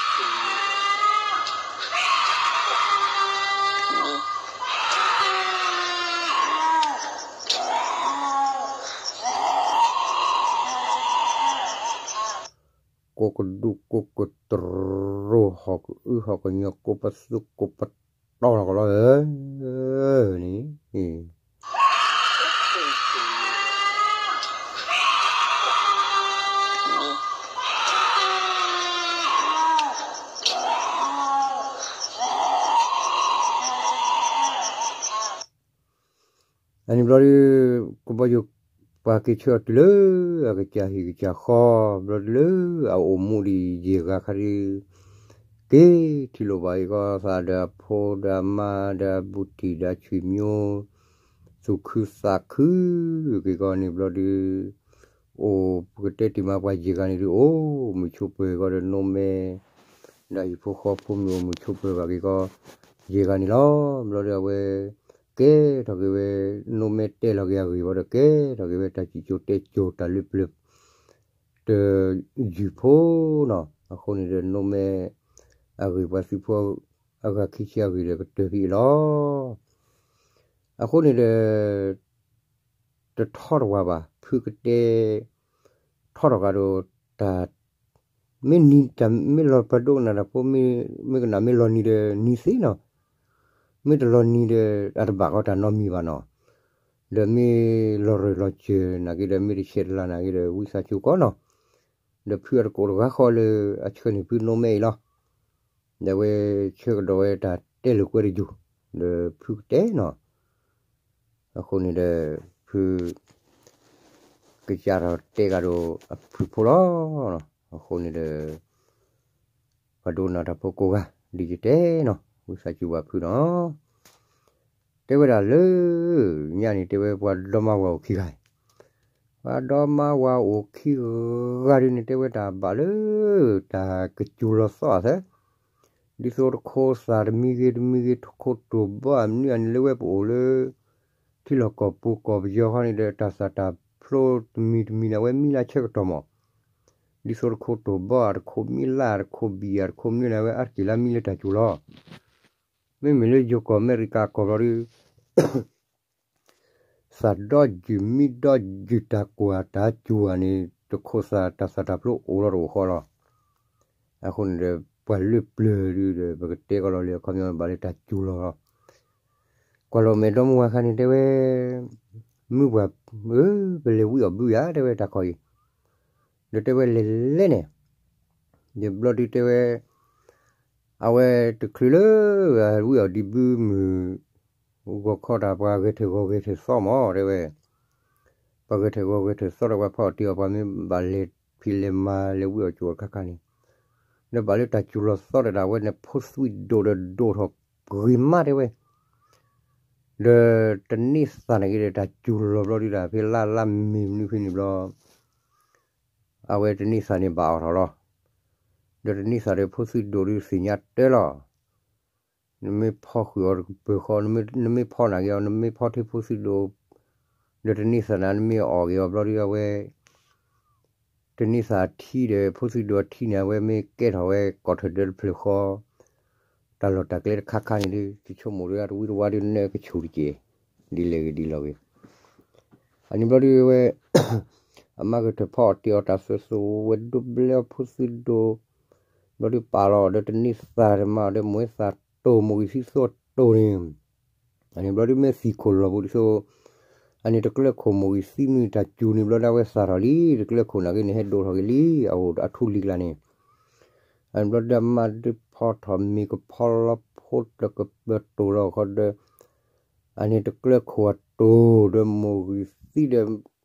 ကိးကဒူၣ်ကိးကတြူၢ် ဟီၣ်ကအုဟီၣ်ကညီၤ ကိးပသူကိးပတီၢ်လီၤကလီၤဧၢ န့ၣ် အန့ၣ်ဘျီဒု ကဘီယူၤ ပှၤက့ၤဆှၢအီၤတုၤလၢ အကစၢ်ဟံၣ်ကစၢ်ဃီ ဘျီဒုလၢ အအိၣ်မူဒံးယဲၢ်ဂၤခါဒု က့ၤထံၣ်လိာ်ဘၣ်က့ၤကီၢ်သးဒီးအဖိဒီးအမါဒီးအဘူးတံၢ်ဒီးအဆွေမျိုး သူၣ်ခုသးခု က့ၤကီၢ်န့ၣ်ဘျီဒု အိၣ်ပကတဲတ့ၢ်မးပှၤယဲၢ်ဂၤန့ၣ်ဒု အိၣ်မုာ်ဆိးပၢၤက့ၤကီၢ်ဒီးနိၣ်မဲ ဒီးဟံၣ်ဖိဃီဖိမုၣ်အိၣ်မုာ်ဆိးပၢၤဘၣ်က့ၤကီၢ် ယဲၢ်ဂၤန့ၣ်လီၤ. ဘျီဒုအဝဲ ကဲထီၣ်က့ၤဝဲ နိၣ်မဲတဲလီၤက့ၤအဂ့ၢ်ဝံၤဒီး ကဲထီၣ်က့ၤဝဲတၢ်စံၣ်စိၤတဲစိၤတၢ်လၢပျၢၤ တယုၢ်ဖိနီၤ အဃိန့ၣ်ဒီးနိၣ်မဲ အဂ့ၢ်ပှၤသုးဖိ အဂၤခံဆံအဂ့ၢ်ဒီးကတၢၢ်ဖဲအံၤလီၤ. အဃိန့ၣ်ဒီး တထီတဝၤဘၣ် ဖုကတဲ ထီထီၣ်ကဒီး တၢ် မ့ၢ်နံၤတၢ်မ့ၢ်လီၤပှၤဒိကနၣ်တၢ်ဖိ မ့ၢ်ကနၣ်မ့ၢ်လီၤနံၤဒီးနံၤသ့နီၤ, မ့ၢ်တလီၤနံၤဒီး အတဘၣ်ဃီတၢ်နီတမံၤဘၣ်နီၤ, ဒီးမ့ၢ်လီၤရၢၢ်လီၤစၢၤနာ်က့ဒီး မ့ၢ်တဆဲးတလၤနာ်က့ဒီး ဝံသးစူၤကီးနီၤ, ဒီးဖုအတကိးတဂၤဃီလၢ အဆှၢန့ၢ်ဖုနိၣ်မဲအံၤလီၤ. ဒီးဝဲဆၢကဒီးဝဲတၢ်တဲလၢာ်ကွဲတယိာ်, ဒီးဖုကတဲနီၤ, အဃိန့ၣ်ဒီး ဖု ကစးထီၣ်တဲကဒီးအဖုဖိလီၤ. အဃိန့ၣ်ဒီး ပှၤဒိကနၣ်တၢ်ဖိကိးဂၤ ဒ်ယတဲနီၤ ဝံသးစူၤဘၣ်ဖုနီၤ, တဲဝဲဒၣ်လၢ ညါန့ၣ်တဲဝဲပှၤဒီမါဝၤအိၣ်ခံဂၤ ပှၤဒီမါဝၤအိၣ်ခံဂၤဒ်န့ၣ် တဲဝဲတၢ်ဘၣ်လၢ တၢ်ကစူၤလီၤသီၣ်အသး, ဒ်သိးတခိးသၣ်တမံၤဂ့ၤတမံၤဂ့ၤ တခိးတိၢ်ဘီအမနုၤအန့ၣ်လၢဝဲပအိၣ်လၢ ထံလီၢ်ကီၢ်ပူၤကီၢ်ပယီၤခီန့ၣ်ဒီး တၢ်သၣ်တၢ်ဖျိတမံၤတမံၤန့ၣ် အဝဲမံလၢဆၢကတီၢ်မး, ဒ်သိးတခိးတိၢ်ဘီဧါ တခိးမံလၢ် တခိးဘံၣ်ဧါ တခိးမနုၤန့ၣ် အဝဲအါတက့ၢ်လၢမံလၢတၢ်စူၤလီၤ. မ့မ့ၢ်လၢယိၤကီၢ်အမဲရကၤကီၢ်ဘျီဒု သၣ်ဒီယုၢ်မံဒီယုၢ် တၢ်ကွၢ်တၢ်စူၤဧါန့ၣ် တခိးသၣ်တၢ်သၣ်တၢ်ဖျိအိၣ်လီၤတအိၣ်ဃီလီၤ. အဃိန့ၣ်ဒီး ပှၤလၢပျၢၤဒုဒီး ပကတဲကီးလီၤလံအခီပညီ ဘၣ်လၢတၢ်စူၤလီၤလီၤ. ကွၢ်လီၤမဲာ်ဒီမါဝၤခါန့ၣ် တဲဝဲ, မုၢ်ပှၢ်ဧၢ, ပလဲၤဝံအီၣ်ဘုယၤ တဲဝဲတၢ်ခီအံၤ, ဒီးတဲဝဲလဲၤလဲၤန့ၣ်, ယဘျီဒုတဲဝဲ, အဝဲတချုးလၢ ဝံအီၣ်ဒံးဘုမုၢ် ဂီၤခီတၢ်ပှၤဂဲၤထၢၣ်ဂီၤဂဲၤထၢၣ်သီမး တဲဝဲ, ပှၤဂဲၤထၢၣ်ဂီၤဂဲၤထၢၣ်သီဒီးပှၤဖီအီၣ်တ့ၢ်အီၣ် ပှၤမ့ၢ်ဘၣ်လဲၤဖံးလဲၤမၤလဲၤဝံအီၣ်ကၠိတခါခါန့ၣ်, ဒီးဘၣ်လၢတၢ်စူၤလီၤသီဒီးဒၣ်ဝဲန့ၣ် ဖိသွံၣ်ဒိၣ်ဒီးဒိၣ်ထီၣ်ဂ့ၤမး တဲဝဲ, ဒီးတန့ၢ်သးန့ၣ်က့ဒီး တၢ်စူၤလီၤဘျီဒုဒၣ် ဖဲလါလါမ့ၤမနုၤဖဲန့ၣ်ဘျီ အဝဲတန့ၢ်သးန့ၣ်ဘၣ်အီၤထီၣ်လီၤ. ဒီးတန့ၢ်သးဒီးဖိသွံၣ်ဒိၣ်ဒုသ့ၣ်ညါတၢ်လီၤ. နမ့ၢ်ဖီဃုာ်အီၤတကပၢၤဃီ, နမ့ၢ်ဖီန့ၢ်က့ၤအီၤ နမ့ၢ်ဖီထံဖိသွံၣ်ဒိၣ်, ဒီးတန့ၢ်သးန့ၣ် နမ့ၢ်အီၣ်က့ၤအီၤဘျီဒု အဝဲ တန့ၢ်သးအထံဒီး ဖိသွံၣ်ဒိၣ်အထံန့ၣ် အဝဲမ့ၢ်ကဲထီၣ်ဝဲကီၢ်ထၢၣ်ဒၢတဖျၢၣ်ဃီ, တၢ်လီၢ်တၢ်ကျဲတခါခါန့ၣ်ဒု ယဆိကမိၣ်ဒီးတဝံတဝါဒု နကဆူၣ်တက့ၢ်, ဒ်လဲၣ်ဂ့ၤဒ်လဲၣ်ဂ့ၤ အန့ၣ်ဘျီဒုဝဲ အမါကထၢၣ်ဖီအီၣ်တ့ၢ်အီၣ်တၢ်သၢသီဝဲဒိဘျဲအီၤဖိသွံၣ်ဒိၣ်, ဘျီဒုပာ်လီၤအီၤဒီးတန့ၢ်သးတမၤအီၤဒီးမိၢ်သးတိၢ်မိၢ်ဂံၢ်သံသိတိၢ်န့ၣ်, အန့ၣ်ဘျီဒုမ့ၢ်သံၣ်ခိၣ်လီၤပူၤဒ်သိး, အန့ၣ်တကျၢၢ်ခိၣ်မိၢ်ဂံၢ်သံမုၢ်တၢ်စူၤန့ၣ်ဘျီဒုဝဲသးထီၣ်လံ, တကျၢၢ်ခိၣ်နာ်က့န့ၣ် ဟဲဒိၣ်ထီၣ်က့ၤလံ, အအိၣ်အထူလံၤကျါန့ၣ် အန့ၣ်ဘျီဒုအမါဒုဖီထီၣ်မ့ၤကဖီလီၤဖိတကပၢၤတိၢ်လီၤဃီဒီး, အန့ၣ်တကျၢၢ်ခိၣ်အတိၢ်ဒီးမိၢ်ဂံၢ်သံဒီ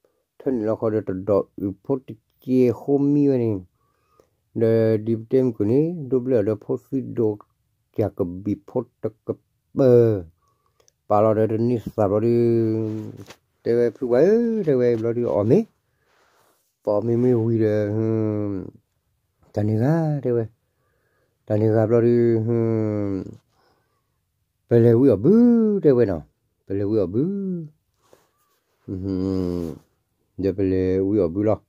း, ထၢနုာ်လီၤဃီဒီးတဒီးအုၣ်ဖိတကဲဃိမံဝဲန့ၣ်, ဒီးဒ်ပတဲမုၢ်ကွံာ်န့ၣ် ဒိဘျဲအီၤဒီးဖိသွံၣ်ဒိၣ်ကၢ်ကဘံၣ်ဖိတကပၢၤ, ပာ်လီၤဒီးတန့ၢ်သးဘျီဒု တဲဝဲဖုပှၢ်ဧၢ တဲဝဲဘျီဒုအီၣ်မ့ၤ, ပအီၣ်မ့ၤမ့ၢ်ဝံၤဒီး တၢ်န့ၢ်ဂၤ တဲဝဲ, တၢ်န့ၢ်ဂၤဘျီဒု ပလဲၤဝံအီၣ်ဘု တဲဝဲနီၤ, ပလဲၤဝံအီၣ်ဘု, ဒီးပလဲၤဝံအီၣ်ဘုလီၤ.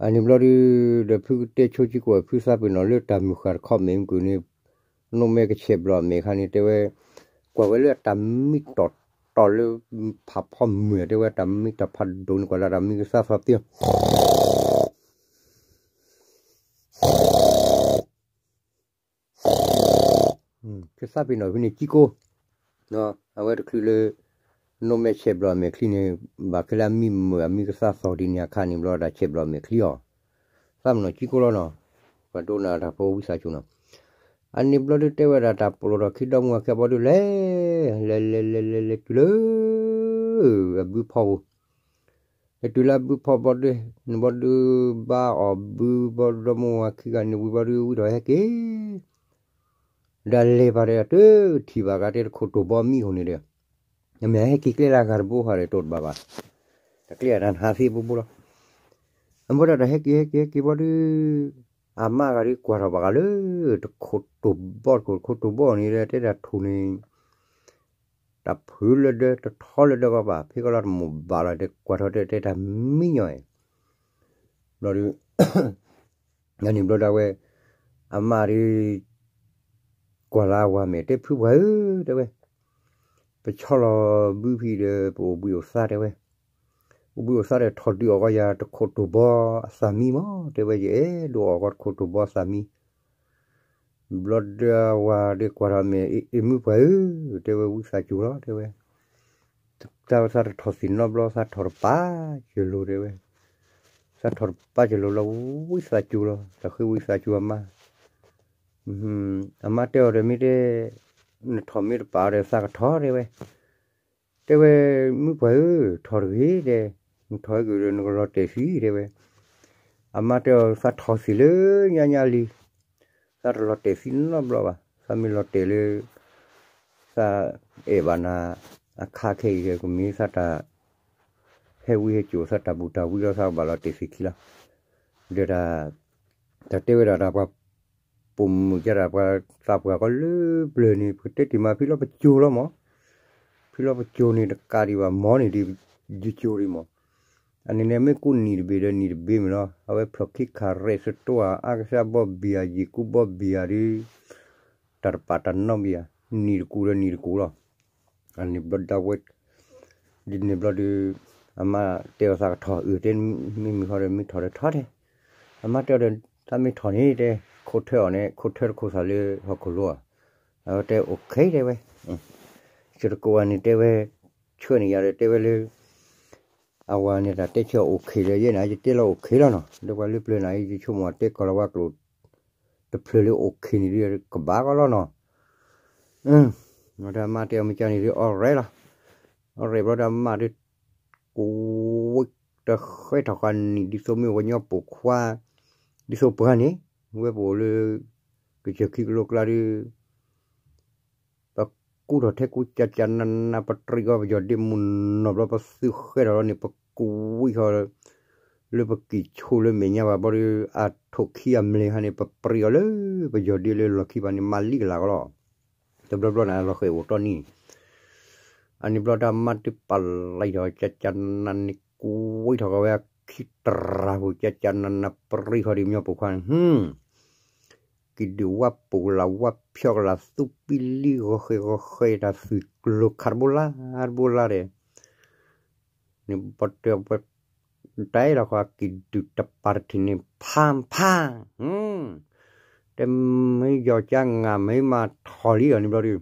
အန့ၣ်ဘျီဒု ဒီးဖုကတဲဆိကံကိးဖုသးပ့ၤနီၣ်လၢတၢ်မုၢ်ဃၢ်တခီမဲာ်မုၢ်ကွံာ်န့ၣ်, နိၣ်မဲကဆဲးဘျီအမဲာ်ခါန့ၣ် တဲဝဲ, ကွၢ်ဝဲလၢအတၢ်မံတီၢ်တီၢ်လၢဖးဖီမုၢ် တဲဝဲတၢ်မံတၢ်ဖးဒိၣ်န့ၣ် ကွၢ်လၢတၢ်မံကသါသီသ့ ကသးပ့ၤနီၣ်ဖဲန့ၣ်ကံကိ, အဝဲတချုးလၢ နိၣ်မဲဆဲးဘျီအမဲာ်ချံန့ၣ် ဘၣ်ခဲလၢအမံမုာ်အမံကသါသီဒ်န့ၣ်အခါန့ၣ်ဘျီ တၢ်ဆဲးဘျီအမဲာ်ချံအီၤ, သးပ့ၤနီၣ်ကံကိလီၤနီၤ, ပှၤဒိကနၣ်တၢ်ဖိဝံသးစူၤနီၤ, အန့ၣ်ဘျီဒုတဲဝဲဒၣ်တၢ်ပလီၢ်ထီၣ်ခံဒီမါဝၤခံဘျီဒုလဲၤ, လဲၤလဲၤလဲၤလဲၤလဲၤတုၤလၢ အဘုဖီပူၤ လဲၤတုၤလၢအဘုဖီဘျီဒု, န့ၣ်ဘျီဒု ဘါအီၣ်ဘုဘျီဒီမါဝၤခံဂၤန့ၣ်ဝံၤဘျီဒု ဝံထီၣ်ဟဲက့ၤ, ဒီးလဲၤဘၣ်ဒီး တထံၣ်ဘၣ်ဂၤတဲတခိၣ်တိၢ်ဘီမံဃိန့ၣ်ဒီး, နမ့ၢ်ဟဲက့ၤကျဲလၢအဂၤတဘိဃီဒီး တိၢ်တဘၣ်ဘၣ်, တၢ်ကျဲအတၢ်နဟးသ့ဘိဘိလီၤ. အဘၣ်ဒီးတၢ်ဟဲက့ၤဟဲက့ၤဟဲက့ၤဘျီဒု အမါဂၤဒုကွၢ်ထီၣ်ဘၣ်ဂၤလၢ တခိၣ်တိၢ်ဘီတခိၣ် တခိၣ်တိၢ်ဘီန့ၣ်ဒီး တဲဒၣ်ထိၣ်န့ၣ် တၢ်ဖုးလၢဒၢ တထီလၢဒၢကီးဘၣ် ဖဲကီးလီၤတမိၢ်ဘၣ်လီၤ တဲကွၢ်ထီၣ်တဲတဲတၢ်မံညီၣ်အံၤ, ဘျီဒု န့ၣ်ဘျီဒုဝဲ အမါဒု ကွၢ်လၢအဝၤမဲာ် တဲဖုပှၢ်ဧၢ တဲဝဲ, ပဆီလီၤဘုဖံဒီး ပအိၣ်ဘှံးအိၣ်သါတဲဝဲ, အိၣ်ဘှံးအိၣ်သါဒီးထီၣ်ဒုးအီၣ်ကီးယၤတခိၣ်တိၢ်ဘီအသးမံမး တဲဝဲ ယအဲၣ်ဒိးအီၣ်ကီးတခိၣ်တိၢ်ဘီအသးမံ ဘျီဒုအဝၤဒုးကွၢ်ထီၣ်မဲာ် အ့ၣ် မုၢ်ပှၢ်ဧၢ, တဲဝဲဝံသးစူၤလီၤ တဲဝဲ, တၢ်သးတထီၣ်သ့ၣ်နီတဘျီ သးထီၣ်တပာ်ကလိၤ တဲဝဲ, သးထီၣ်တပာ်ကလိၤလီၤ ဝံသးစူၤလီၤ တၢ်ဃ့ဝံသးစူၤအမါ, အမါတဲအီၤဒီးမ့ၢ်တဲ, နထီၣ်မ့ၢ်တပာ်ဒီးသးကထီၣ် တဲဝဲ, တဲဝဲ, မုၢ်ပှၢ်ဧၢ, ထီၣ်တဂ့ၤ တဲ, နထီၣ်ဟဲက့ၤဒီး နကလီၤတဲာ်သံ တဲဝဲ, အမါတဲအီၤ သးထီၣ်သ့ၣ်လၢညါညါလံ, သးတလီၤတဲာ်သံနီတဘျီဘၣ်, သးမ့ၢ်လီၤတဲာ်လၢ သးအဲၣ်ဘၣ်နၤ အခါခဲအံၤဒီး ကမ့ၢ်သးတၢ် ဟဲဝံဟဲစိာ်သးတၢ်ဘူၣ်တၢ်ဝံလီၤ သးကဘၣ်လီၤတဲာ်သ့ၣ်ခံလီၤ, ဒီး တၢ်တဲဝဲဒၣ်တၢ်ပှၤ ပိာ်မုၣ်ကဲဒၣ်ပှၤသးပှၢ်ကီးလၢပျၢၤန့ၣ် ပကတဲတ့ၢ်မး ဖံလီၤပစိၤလီၤမး, ဖံလီၤပစိၤန့ၣ်တကးဒံးဘၣ် မီၤန့ၣ်ဒ်ယစိၤဒံးမး, အန့ၣ်န့ၣ်မ့ၢ်ကူၣ်နံၣ်တဘ့ၣ်ဒီးနံၣ်တဘ့ၣ်မ့ၢ်လီၤ, အဝဲဖျိၣ်ခံခးရဲၣ်သတိၣ်ဧါ အါကစၢ်ဘီဘံၣ်ဧါ ယံာ်ကူဘီဘံၣ်ဧါဒ် တၢ်တပာ်တၢ်နီတဘ့ၣ်ဧါ, နံၣ်တကူဒီးနံၣ်တကူလီၤ, အန့ၣ်ဘျီဒၣ်ဝဲ ဒ်န့ၣ်ဘျီဒုး အမါတဲအီၤသးကထီၣ် အၢ တဲမ့ၢ်မုၢ်ဟီဒီးမ့ၢ်ထီၣ်ဒီးထီၣ်တဲ, အမါတဲအီၤဒီး သးမ့ၢ်ထီၣ်န့ၣ်တဲ ခိၣ်ထၢအီၤန့ၣ် ခိၣ်ထၢတခိၣ်သးလၢဟီၣ်ခိၣ်လိၤဧါ, အဝဲတဲ okay တဲဝဲ, စတကိးဂၤန့ၣ်တဲဝဲ, ဆှၢန့ၢ်ယၤဒီးတဲဝဲလၢ အဝၤန့ၣ်တၢ်တဲဆၢ okay ဒီးယဲန့ၣ် ယတဲလီၤ okay လီၤနီၤ, ဒီးပှၤလၢပျၢၤန့ၣ် ယဆိကမိၣ်တဲကီၢ်လီၤဝါကျိာ် တဖျၢၣ်လၢ okay န့ၣ်ဒုး ကဘၣ်ကီလီၤနီၤ. ဒီးအမါတဲအီၤ မ့ၢ်ကန့ၣ်ဒုး alright လီၤ, alright ဘျီဒီးအမါဒုး ကိးဝဲတဃဲထီၣ်ဃာ်နံၣ် ဒ်သိးမ့ၢ်ဝဲညီပိာ်ခွါ, ဒ်သိးပှၤန့ၣ် ဝဲပအိၣ်လၢ ကစၢၢ်ခံကလိကျါဒုး ပကူထီၣ်ထဲကူကကနန ပတရံးဃီပယီၤဒ့မုၢ်နီၢ်ဘျီ ပသုဃဲထီၣ်လီၤန့ၣ် ပကူဝံၣ်ဃီ လၢပကံၢ်ဆူလၢမဲာ်ညါဘၣ်ဘျီဒီး အထိၣ်ခံအမျ့ၢ်ဟါန့ၣ် ပပရံးအီၤလၢပယီၤဒ့လၢလီၢ်ခံဘၣ်န့ၣ် မၤလံကလၤကီလီၤ. တဘျီဘျီန့ၣ် အလီၤဃဲၤအိၣ်တီနံၤ အန့ၣ်ဘျီဒီးအမါဒုးပာ်လံထီၣ် ကကနနန့ၣ် ကူဝံၣ်ထီၣ်ဃီဝဲအခံတရၢ်ပူၤ ကကနနပရံးဃီဒ်ညီပိာ်ခွါန့ၣ် ကံၣ်ဒုၣ်ဝါပူၤကလၢ်ဝါဖျီကလၢ်သူပံလံ ဂီၤဃဲၤဂီၤဃဲၤတၢ်သွံၣ်ကျိၤခးတဘိလါတဘိလါဒီး န့ၣ်ဘျီဒီးဝဲ တဲလီၤဃီကံၣ်ဒုၣ်တပၤတထံၣ်န့ၣ် ဖါဖါ တဲမ့ၢ်ယီၤကါငါမ့ၢ်မၤထီၣ်လံအီၤန့ၣ်ဘျီဒီး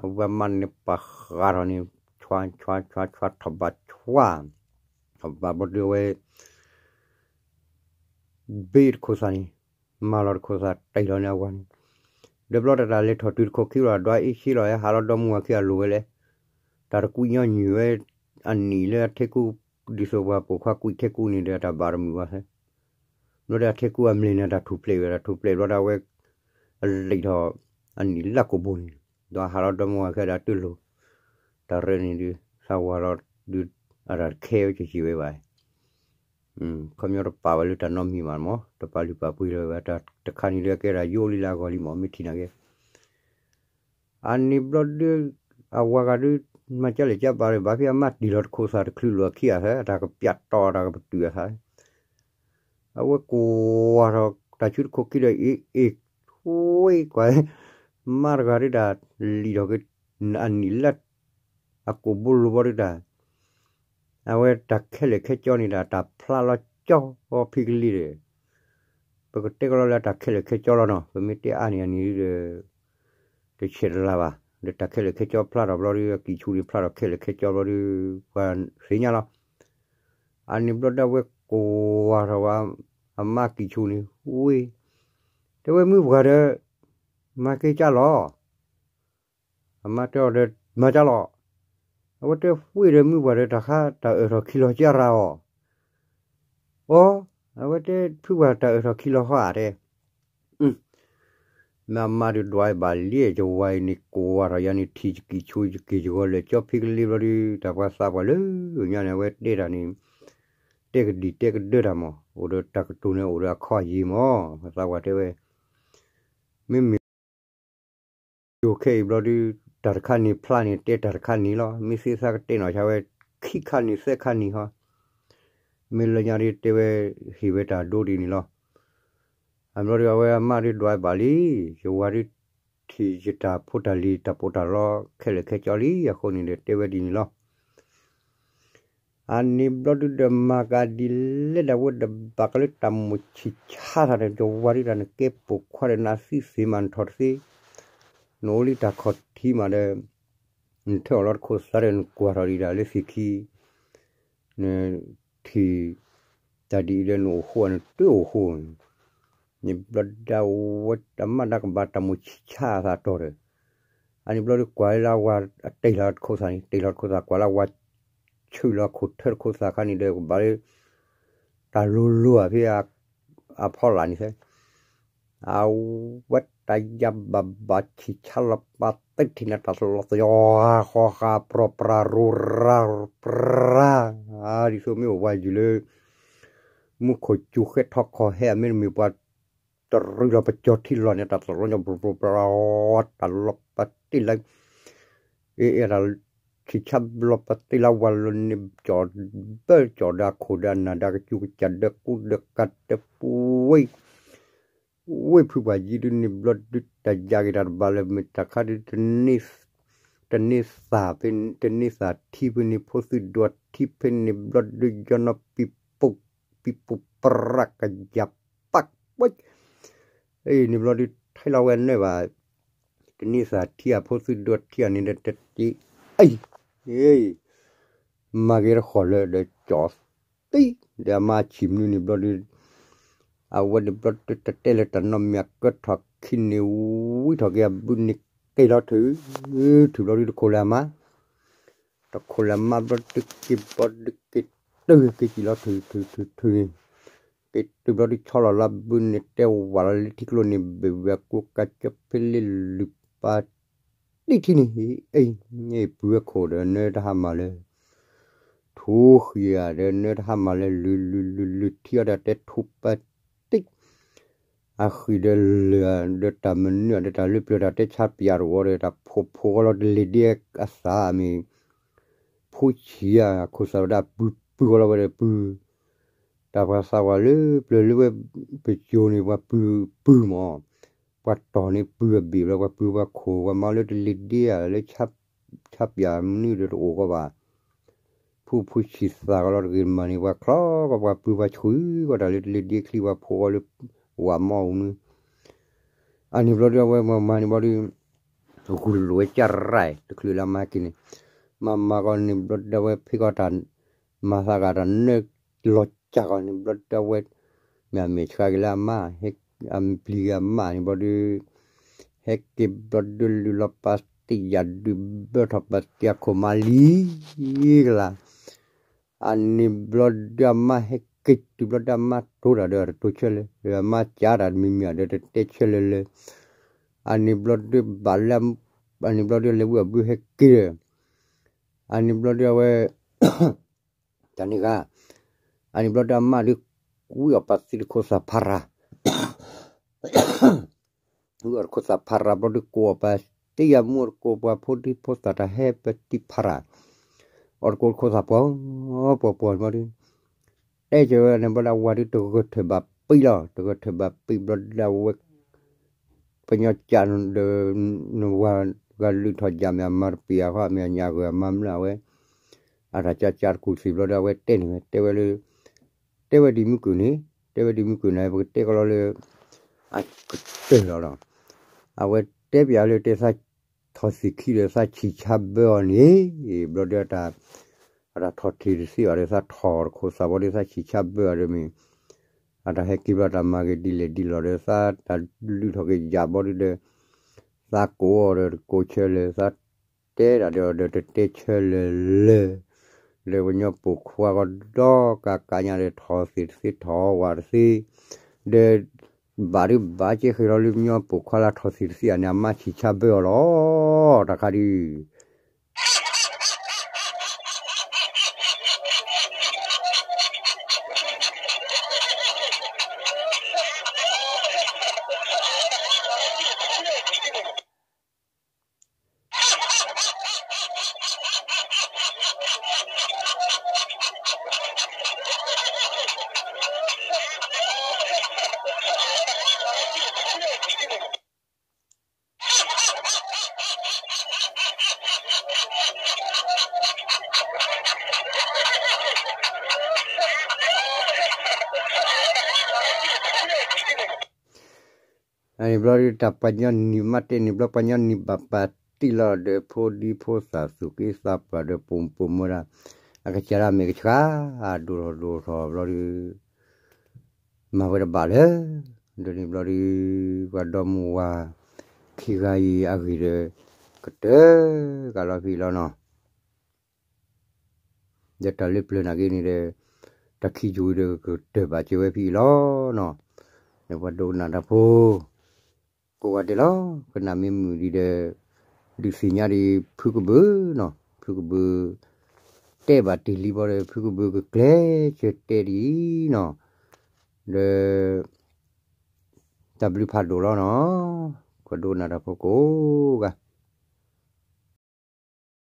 အဝဲမၤန့ၣ်ပှၤဃးထီၣ်န့ၣ် ဆွါဆွါဆွါဆွါထီၣ်ဘးဆွါ ထီၣ်ဘးဘျီဒီးဝဲ ဘ့တခိၣ်သးန့ၣ် မၤလီၤတခိၣ်သးတ့ၢ်လီၤန့ၣ်အဝၤန့ၣ် ဒီးဘျီတၢ်တၢ်လဲၤထီၣ်တုၤတခိၣ်ခံလီၤ ဒွးအ့ၣ်ဆ့လီၤ ဟဲဟးလီၤဒီမါဝၤခံအလိၤဝဲလဲၣ် တၢ်တကွံညီနုၢ်ဝဲ အနံၣ်လၢအထဲကူ ဒ်သိးပှၤပိာ်ခွါကွံာ်ထဲကူန့ၣ်ဒီးတၢ်ဘၣ်တမုာ်ဘၣ်သဲ ဘျီဒီးအထဲကူအမျ့ၢ်န့ၣ် တၢ်ထူၣ်ဖျဲးဝဲ တၢ်ထူၣ်ဖျဲးဘျီဒီးအဝဲ အလံာ်ထီၣ် အနံၣ်လၢကိာ်ဘိန့ၣ် ဒီးဟးလီၤဒီမါဝၤခံဒီးအတလိၤ တၢ်ရဲၣ်န့ၣ်ဒုး သးဝၤလီၤဒုး အတၢ်တခဲဝဲကက့ၤဝဲဘၣ် ခီပညီတပာ်ဝဲလၢတၢ်နီတမံၤဘၣ်မး တပာ်လုၢ်ပာ်ပှ့ၤလၢၤဝဲ တၢ်တခါန့ၣ်ဒုးအကဲဒၣ်ယိလံလၢအဂီၢ်လံမး မ့ၢ်ထံၣ်နာ်က့ အန့ၣ်ဘျီဒုး အဝၤဂၤဒုး မၤကလဲၣ်ကဘၣ်ဒီး ဘၣ်ဖဲအမါတ့ၢ်လီၤတခိၣ်သးတချုးလိာ်အခံဂၤသၢ တၢ်ကပျးတီၢ်တၢ်ကပတုာ်အသး အဝဲကွၢ်ထီၣ်တၢ်ဆူတခိၣ်ခံဒီး အ့ၣ်အ့ၣ် ဝ့ကွၢ် မါတဂၤဒုးတၢ်လံၣ်ထီၣ်က့ၤ အနံၣ်လၢ အကိာ်ဘိလိၤဘီဒုးတၢ် အဝဲတၢ်ခဲလၢာ်ခဲကၠီန့ၣ်ဒီး တၢ်ဖျါလီၤကၠီဖံကလံၤဒီး ပကတဲကလီလၢတၢ်ခဲလၢာ်ခဲကၠီလီၤနီၤ ပမ့ၢ်တဲအါန့ၢ်အနံၤဒုးဒီး တဆဲးတလၢ်ဘၣ် ဒီးတၢ်ခဲလၢာ်ခဲကၠီဖျါထီၣ်ဘျီဒုး အကံၢ်ဆူၣ်န့ၣ်ဖျါထီၣ်ခဲလၢာ်ခဲကၠီဘျီဒုး ပှၤသ့ၣ်ညါလီၤ အန့ၣ်ဘျီဒၣ်ဝဲကွၢ်ထီၣ်ဝဲ အမါကံၢ်ဆူၣ်န့ၣ် ဝ့ တဲဝဲမုၢ်ပှၢ်ဒီး မၤက့ၤကၢ်လီၤ အမါတဲအီၤဒီး မၤကၢ်လီၤ အဝဲတဲဝ့ဒီးမုၢ်ပှၢ်ဒီးတၢ်ခါတၢ်အၢၣ်ထီၣ်ခံလီၤကၢ်ရၤအီၤ အီ အဝဲတဲဖုပှၢ်တၢ်အၢၣ်ထီၣ်ခံလီၤဃီဧါတဲ မ့ၢ်အမါဒုးဒွးဘၣ်လံ ယဝၤအံၤန့ၣ် ကွၢ်ထီၣ်ယၤန့ၣ် ထံၣ်ယကံၢ်ဆူၣ်ယက့ၢ်ယဂီၤလၢာ်ကၠီဖံကလံၤဘျီဒုး တၢ်ပှၤသးပှၢ်လၢညါန့ၣ် အဝဲတဲတၢ်န့ၣ် တဲကဒံၣ်တဲကဒၢတၢ်မး အိၣ်ဒီးတၢ်ကတိၤန့ၣ် အိၣ်ဒီးအခီၣ်ယံၤမး ပှၤသးပှၢ်တဲဝဲ မ့မ့ၢ် ယိၤခဲအံၤဘျီဒုး တၢ်တခါန့ၣ်ဖျါန့ၣ် တဲတၢ်တခါန့ၣ်လီၤ. မ့ၢ်သ့သးကတဲနီၢ်ဆါဝဲ ခံခါန့ၣ်သၢခါန့ၣ်ဟီ, မ့ၢ်လၢညါဒုးတဲဝဲ ဟ့ၣ်ဝဲတၢ်ဒိဒ်န့ၣ်လီၤ. အဘျီဒုးအဝဲအမါဒုးဒွးဘၣ်လံ, ယဝၤဒုးထံၣ်ယတၢ်ဖိတၢ်လံၤတၢ်ပီးတၢ်လီခဲလၢာ်ခဲဆ့လံ, အဃိန့ၣ်ဒီးတဲဝဲဒ်န့ၣ်လီၤ. အန့ၣ်ဘျီဒုးဒီးမၤကဒ်လဲၣ်ဒၣ်ဝဲဒီးဘၣ်ကလၢတၢ်မိၣ်ဆံးဆါသးဒီး ယဝၤဒုးတၢ်နကဲပိာ်ခွါဒီးနသံသ့မးနထီၣ်တသ့, နအိၣ်လံတၢ်ခီၣ်ထံးမးဒီး နထၢၣ်အီၤလီၤတခိၣ်သးဒီးနကွၢ်ထီၣ်ဒံးဒၣ်လၢသ့ၣ်ခံ နထံၣ်တၢ်ဒ်အံၤဒီးနအိၣ်ဃိနတအိၣ်ဃိ, န့ၣ်ဘျီဒၣ်ဝဲတၢ်မၤဒၣ်ကဘၣ်တၢ်မိၣ်ဆံးဆါအသးတီၢ်ဒီး, အန့ၣ်ဘျီဒုးကွၢ်လၢအဝၤအတ့ၢ်လီၤတခိၣ်သးန့ၣ်, တ့ၢ်လီၤတခိၣ်သးကွၢ်လၢအဝၤ ဆူၣ်လီၤခိၣ်ထၢတခိၣ်သးခါန့ၣ်ဒီးကဘၣ်လၢ တၢ်လိၤလိၤဧါဖဲ အဖီလာ်န့ၣ်သ့ အဝဲတၢ်ယၤဘၣ်ဘၣ်ဆံးဆါလီၤပာ်သ့ထံၣ်န့ၣ် တၢ်သလီၤသယီၤဃီဃာပြၤပြၤရူၤရၤပြၤ, ဒ်သိးမ့ၢ်အိၣ်ဝဲယုၢ်လၢ မူခိၣ်စူၤဃဲထီၣ်ခီၣ်ဟဲ မ့တမ့ၢ်ပှၤ တရံးလီၤပကၠီၤထံလီၤန့ၣ် တၢ်သလီၤညီပြၤပြၤပြၤ, တၢ်လီၤပာ်တ့ၢ်လၢ အ့ၣ်အ့ၣ်တၢ် ဆံးဆါဘျီပာ်တ့ၢ်လၢဝၤလီၤန့ၣ် ကၠီၤဘၢကၠီၤဒီးအခိၣ်ဒီးအနၢ်ဒီးကစူၤကစၢ်ဒီးကူဒီးကၤဒီးပူၤဝဲ ဝ့ၢ်ဖုပှၢ်ယံၤဒုးန့ၣ်ဘျီဒုးတၢ်ယၤက့ၤတၢ်တဘၣ်လၢၤ မ့ၢ်တၢ်ခါဒုး တန့ၢ်သးဖဲ တန့ၢ်သးထံဖဲန့ၣ် ဖိသုဒွးထံဖဲန့ၣ်ဘျီဒုး ယီနီၤပံၤပူၤ ပံၤပူၤပြးကယၤပၢ်ဝဲ အ့ၣ် န့ၣ်ဘျီဒုး ထဲလီၤဝဲနၢၤဘၣ်, တန့ၢ်သးထံၣ်အဖိသုဒိၣ်ထံၣ်အန့ၣ်ဒီးတတ့, အ့ၣ် မၤက့ၤတဃီၤလၢဒီးကၠီၤသံ, ဒီးအမါဆံးမနုၤန့ၣ်ဘျီဒုး အဝဲန့ၣ်ဘျီဒုးတတဲလၢတၢ်နီတမံၤ အကၢထီၣ်ခံန့ၣ် ဝံထီၣ်က့ၤအဘုန့ၣ်က့ၤလီၤထုး, ထုးဘျီဒုးတခိၣ်လၢအမါ တခိၣ်လၢအမါဘျီဒုးက့ၤဘျီဒုးက့ၤတုၤက့ၤစံးလီၤထုးထုးထုးထုးန့ၣ်, က့ၤတုၤဘျီဒုးဆီလီၤလၢအဘုန့ၣ် တဲဝးလီၤလၢထံကျိန့ၣ် ဘ့ၣ်ဝဲကိးကးကၠီဖဲလ့လုၢ်ပာ်တံၢ်ထံန့ၣ်, အ့ၣ် ပုၢ်ဝဲၢ်ခိၣ်ဒီးနၢတဟါမၢ်လၢ ထူဃံၤဧါဒီးနၢတဟါမၢ်လၢ လုၢ်လုၢ်လုၢ်လုၢ်ထံအီၤဒီးတဲထူပာ်တံၢ် အဃံၤဒီးလၢာ်ဒီးတၢ်မနုၤဒီးတၢ်လၢပျၢၤတၢ်တဲဆါပၠးတဝီဒီး တၢ်ဖိဖိဃီလီၤတလ့ၤဒ့အသးမ့ၢ် ဖိဆံးဧါ ခိၣ်သးဝဲဒၣ်ပုၢ်ပုၢ်ဃီလီၤဝဲဒီးပုၢ်, တၢ်ပှၤသးဝးလၢပျၢၤလၢဝဲပစိၤန့ၣ် ပှၤပုၢ်ပုၢ်မး, ပှၤတီၢ်န့ၣ်ပုၢ်အဘ့ၣ်လီၤ ပှၤပုၢ်ပှၤခိၣ် ပှၤမၤလၢတလ့ၤဒ့ဧါ လၢဆါပၠးမနုၤဒီးတအိၣ်ဃီဘၣ် ဖိဖိဆံးသးဃီလီၤတဂ့ၤမၤန့ၣ် ပှၤချီကီးပှၤပုၢ်ပှၤဆှုၣ်ကီးတၢ်လၢတလ့ၤဒ့ချံ ပှၤဖိဃီလၢဝးမီၢ်အူနု အန့ၣ်ဘျီဒုးအဝဲမၤမၤန့ၣ်ဘျီဒုး ဂုာ်လိာ်ဝဲကၢ်ရၢၢ် တချုးလၢအမါက့ၤန့ၣ်, မၤမၤကီးန့ၣ်ဘျီဒုးအဝဲဖံးကီးတၢ် မၤသးဂၤတၢ်နၢလီၤကၢ်ကီးန့ၣ်ဘျီဒုးအဝဲ မ့ၢ်အမဲာ်ဆှးက့ၤလၢအမါ အပျံၤက့ၤအမါန့ၣ်ဘျီဒုး ဟဲက့ၤဘျီဒုးလုၢ်လီၤပာ်တံၢ်ယၤဒုးဘၢထီၣ်ပာ်တံၢ်အခိၣ်မၤလံကလၤ အန့ၣ်ဘျီဒုးအမါဟဲက့ၤတုၤဘျီဒုးအမါတိၤတၢ်ဒီးတတိၤဆၢလၢာ် ဒီးအမါကၠးတၢ်တမံၤမံၤဒီးတတဲဆၢလၢာ်လၢာ်, အန့ၣ်ဘျီဒုးဘၣ်လၢ အန့ၣ်ဘျီဒုးအလဲၤဝံအဘုဟဲက့ၤဒီး အန့ၣ်ဘျီဒုးအဝဲ တၢ်န့ၣ်ဂၤ အန့ၣ်ဘျီဒုးအမါဒုး ဝံအီၣ်ပာ်သံတခိၣ်သၣ်ဖးရၤ ဝံအီၣ်တခိၣ်သၣ်ဖးရၤဘျီဒုးကိးအီၣ်ပာ်တံၢ်ယၤမူအီၣ်တကိးပှၤဖိဒံဖိသၣ်တၢ်ဟဲပတံၢ်ဖးရၤ အီၣ်တကိးတခိၣ်သၣ်ပှီၤ ပှီၤပှီၤဘျီဒုး တဲကၢၤဝဲန့ၣ်ဘျီဒုးအဝၤဒုးတဂၢၢ်ထၢၣ်ဘၣ်ပံလီၤ တဂၢၢ်ထၢၣ်ဘၣ်ပံဘျီဒုးအဝဲ ပညီကၠးဒီး နဝၤဂၤလုၢ်ထီၣ်ယၤမ့ၢ်အမၤတပ့ၤအဃိ မ့ၢ်အညၣ်ဂၢၢ်အမါမနုၤအဝဲ အတၢ်ကၠးကၠးတကူၣ်သ့ၣ်ဘျီဒုးအဝဲတဲန့ၣ်ဝဲ တဲဝဲလၢ တဲဝဲဒ်မုၢ်ကုၢ်န့ၣ် တဲဝဲဒ်မုၢ်ကုၢ်န့ၣ် ပကတဲကီးလီၤလၢ အကတၢၢ်လီၤလီၤ အဝဲတဲပၠးလၢတဲသး ထီၣ်သ့ၣ်ခံဒီးသးဆံးဆါဘၢအီၤန့ၣ် ဘျီဒုးအတၢ် အတၢ်ထီၣ်ထံးတသ့ဘၣ်ဒီး သးထီၣ်တခိၣ်သၣ်ဘျီဒုးသးဆံးဆါဘၢအီၤဒီးမ့ၢ် အတၢ်ဟဲက့ၤဘျီတၢ်မၤဂ့ၤဒ်လဲၣ်ဒ်လဲၣ်ဒီး သးတၢ်လုၢ်ထီၣ်က့ၤယၤဘျီဒုးဒီး သးကိးအီၤဒီးတကိးဆၢလၢာ် သးတဲတၢ်ဒီးအီၤဒီးတတဲဆၢလၢာ်လၢာ် ဒီးပညီပိာ်ခွါကီးဒီးကးကးညါဒီးထီၣ်သ့ၣ်တသ့ထီၣ်ဝးတသ့ ဒီး ဘၣ်ဒုးဘၣ်ကဲဃ့ၢ်လီၤလၢပညီပိာ်ခွါလၢထီၣ်သ့ၣ်တသ့ဧါန့ၣ် အမါဆံးဆါဘၢအီၤလီၤ တၢ်ခါဒုး အန့ၣ်ဘျီဒုးတၢ်ပှၤညီနုၢ်မးတဲန့ၣ်ဘျီ ပှၤညီနုၢ်ဘၣ်ပာ်တံၢ်လီၤဒီးဖိဒံဖိသၣ်သူၣ်က့သးပှၢ်ဒီးပိာ်မုၣ်ပိာ်မၢၤဒၣ် အကစၢ်ဒၣ်မဲာ်ကဆှး ဒိၣ်ထီၣ်ဒိၣ်ထီၣ်ဘျီဒုး မၤဝဲတဘၣ်လၢ ဒီးန့ၣ်ဘျီဒုး ပှၤဒီမါဝၤ ခံဂၤအံၤအဂ့ၢ်ဒီး ကတၢၢ်ကလီၤဖံးလီၤနီၤ ဒီးတၢ်လၢပျၢၤနာ်က့န့ၣ်ဒီး တၢ်ခံယိၤဒီးကတၢၢ်ဘၣ်စၢၤဝဲဖံးအံၤလီၤနီၤ ဒီးပှၤဒိကနၣ်တၢ်ဖိ ကိးဂၤဒဲးလီၤ ကနၣ်မ့ၢ်မုာ်ဒံးဒီး ဒုးသ့ၣ်ညါဒံး ဖုကဘုးနီၤ ဖုကဘုး တဲဘၣ်တ့ၢ်လံဘီဒီး ဖုကဘုးကကျဲးစၢးတဲဒ်အံၤနီၤ ဒီး တၢ်ဘျုးဖးဒိၣ်လီၤနီၤ ပှၤဒိကနၣ်တၢ်ဖိကိးဂၤ